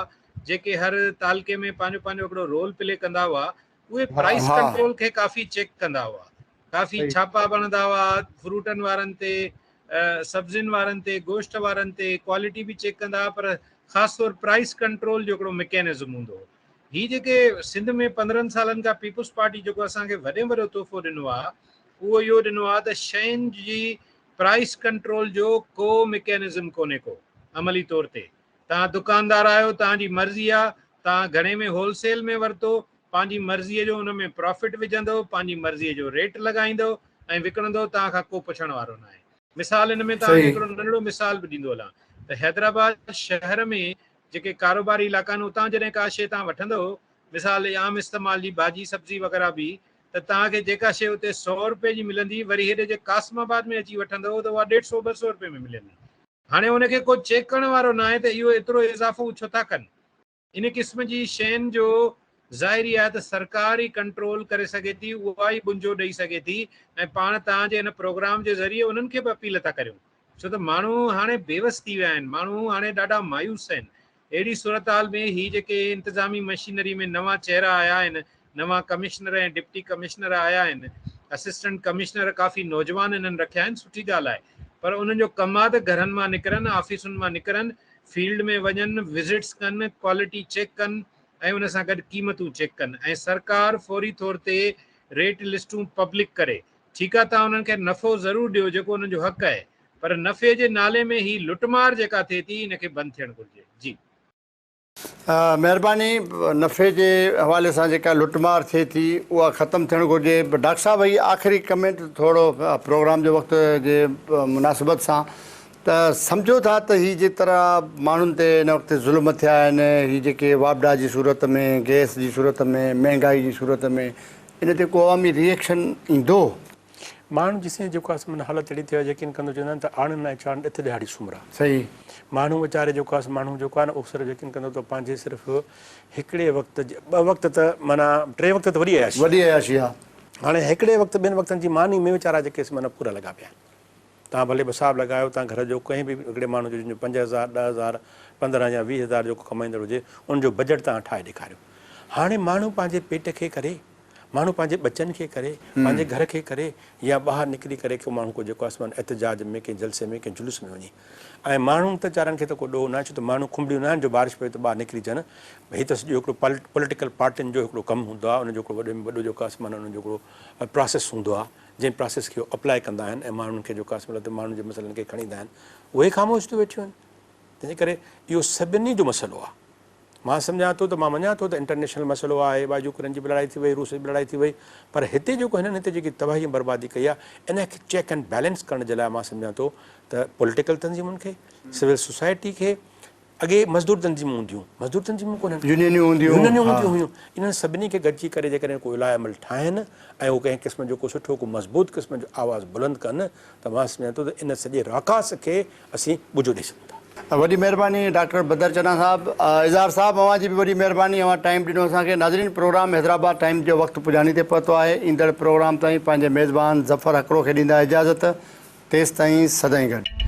جيڪي هر تعلقي ۾ پنهنجو پنهنجو هڪڙو رول پلي ڪندا هئا، اهي پرائس ڪنٽرول کي ڪافي چيڪ ڪندا هئا، ڪافي ڇاپا بڻندا هئا فروٽن وارن تي، سبزين وارن تي، گوشت وارن تي، ڪوالٽي به چيڪ ڪندا هئا پر خاص طور پرائس ڪنٽرول جو هڪڙو مڪينزم هوندو هو. هي جيڪي سنڌ ۾ 15 سالن کان پيپلز پارٽي جيڪو اسان کي وڏي ۾ وڏو تحفو ڏنو آهي اهو اهو ڏنو آهي ته شين جي پرائس ڪنٽرول جو ڪو مڪينزم ڪونهي ڪو عملي طور تي توهان دڪاندار آهيو توهان جي مرضي آ توهان گهڻي ۾ هول سيل ۾ ورتو پنهنجي مرضي جو ان ۾ پرافٽ وجهندو پنهنجي مرضي جو ريٽ لڳائيندو ۽ وڪڻندو توهان کان ڪو پڇڻ وارو ناهي مثال ان ۾ توهان کي هڪڙو ننڍڙو مثال به ڏيندو هلان ته حيدرآباد شهر ۾ جيڪي ڪاروباري علائقا آهن اتان جڏهن ڪا شيء توهان وٺندو مثال عام استعمال جي ڀاڄي سبزي وغيره به ته توهان کي جيڪا شيء اتي سئو رپئي جي ملندي وري هيڏي جي قاسم آباد ۾ اچي وٺندؤ ته اها ڏيڍ سئو 200 رپئي ۾ ملندي. هاڻي ان کي ڪو چيڪ ڪرڻ وارو ناهي ته اهو ايترو اضافو هو ڇو ٿا ڪن. ان قسم جي شين جو ظاهري آهي ته سرڪار ئي ڪنٽرول ڪري سگهي ٿي، اها ئي ٻنجو ڏئي سگهي ٿي ۽ پاڻ توهان جي هن پروگرام جي ذريعي انهن کي به اپيل ٿا ڪريون ڇو ته ماڻهو هاڻي بيوس ٿي ويا آهن، ماڻهو هاڻي ڏاڍا مايوس آهن. اهڙي صورتحال ۾ هي جيڪي انتظامي مشينري ۾ نوان چهرا آيا آهن، نوان ڪمشنر ۽ ڊپٽي ڪمشنر آيا آهن، اسسٽنٽ ڪمشنر ڪافي نوجوان انهن رکيا آهن، سٺي ڳالهه آهي پر انهن جو ڪم آهي ته گهرن مان نڪرن، آفيسن مان نڪرن، فيلڊ ۾ وڃن، وزٽس ڪن، ڪوالٽي چيڪ ڪن ۽ ان سان گڏ قيمتون چيڪ ڪن ۽ سرڪار فوري طور تي ريٽ لسٽون پبلڪ ڪري. ٺيڪ آهي توهان انهن کي نفعو ضرور ڏيو جيڪو انهن جو حق آهي پر نفعي جي نالي ۾ هي لٽمار جيڪا ٿئي ٿي ان کي بند ٿيڻ گهرجي. جي. مهرباني نفعي جي حوالي سان جيڪا لٽمار ٿئي ٿي اها ختم ٿيڻ گهرجي ڊاڪٽر صاحب هي آخري ڪمينٽ ٿورو پروگرام جو وقت جي مناسبت سان ته سمجهو ٿا ته هي جي طرح ماڻهن تي هن وقت ظلم ٿيا آهن هي جيڪي واپڊا جي صورت ۾ گئس جي صورت ۾ مهنگائي جي صورت ۾ ان تي ڪو عوامي ري ايڪشن ايندو؟ ماڻهو جيسين جيڪو آس من حالت اهڙي ٿي وئي يقين ڪندو چوندا آهن ته آڻن ۽ چاڙهن ڏٿ ڏهاڙي سومرا. صحيح. ماڻهو ويچاري جيڪو آس ماڻهو جيڪو آهي نه اهو صرف يقين ڪندو ته پنهنجي صرف هڪڙي وقت جي ٻه وقت ته معنيٰ ٽي وقت ته وڏي عياشي. وڏي عياشي ها. هاڻي هڪڙي وقت ٻن وقتن جي ماني ۾ ويچارا جيڪي سي معنيٰ پورا لڳا پيا آهن. توهان ڀلي حساب لڳايو توهان گهر جو ڪنهن به هڪڙي ماڻهو جو جنهن جو 5000، 10,000، 15 يا 20,000 جيڪو ڪمائيندڙ هجي ان جو بجيٽ توهان ٺاهي ڏيکاريو. هاڻي ماڻهو پنهنجي پيٽ کي ڪري، ماڻهو پنهنجي ٻچن کي ڪري، پنهنجي گهر کي ڪري يا ٻاهر نڪري ڪري ڪو ماڻهو ڪو جيڪو آسمان احتجاج ۾ ڪنهن جلسي ۾ ڪنهن جلوس ۾ وڃي ۽ ماڻهن ته چارن کي ته ڪو ڏوهه ناهي ڇو ته ماڻهو کنڀڙيون ناهن جو بارش پوي ته ٻاهر نڪري اچن هي ته سڄو هڪڙو پوليٽيڪل پارٽين جو هڪڙو ڪم هوندو آهي ان جو هڪڙو وڏي ۾ وڏو جيڪو آسمان انهن جو هڪڙو پراسيس هوندو آهي جنهن پراسيس کي هو اپلاء ڪندا آهن ۽ ماڻهن کي جيڪو آسمان مطلب ماڻهن جي مسئلن کي کڻي ايندا آهن اهي خاموش ٿي ويٺيون آهن تنهنجي ڪري اهو سڀني جو مسئلو آهي مان سمجهان ٿو ته مان مڃان ٿو ته انٽرنيشنل مسئلو آهي ٻا يوڪرين جي به لڙائي ٿي وئي روس جي به لڙائي ٿي وئي پر هتي جيڪو هنن هتي جيڪي تباهي ۽ بربادي ڪئي آهي ان کي چيڪ اينڊ بيلنس ڪرڻ جي لاء مان سمجهان ٿو ته پوليٽيڪل تنظيمن کي سول سوسائٽي کي اڳي مزدور تنظيمون هونديون مزدور تنظيمون ڪونهن يونينيون هونديون يونينيون هونديون هيون انهن سڀني کي گڏجي ڪري جيڪڏهن ڪو لاء عمل ٺاهن ۽ هو ڪنهن قسم جو ڪو سٺو ڪو مضبوط قسم جو آواز بلند ڪن ته مان سمجهان ٿو ته ان سڄي راڪاس کي اسين ٻجهو ڏئي سگهون ٿا. وڏي مهرباني ڊاڪٽر بدر چنا صاحب. اظهار صاحب اوهان جي به وڏي مهرباني اوهان ٽائيم ڏنو اسان کي. ناظرين پروگرام حيدرآباد ٽائيمز جو وقت پڄاڻي تي پهتو آهي ايندڙ پروگرام تائين پنهنجي ميزبان ظفر هڪڙو کي ڏيندا اجازت تيستائين سدائين گڏ.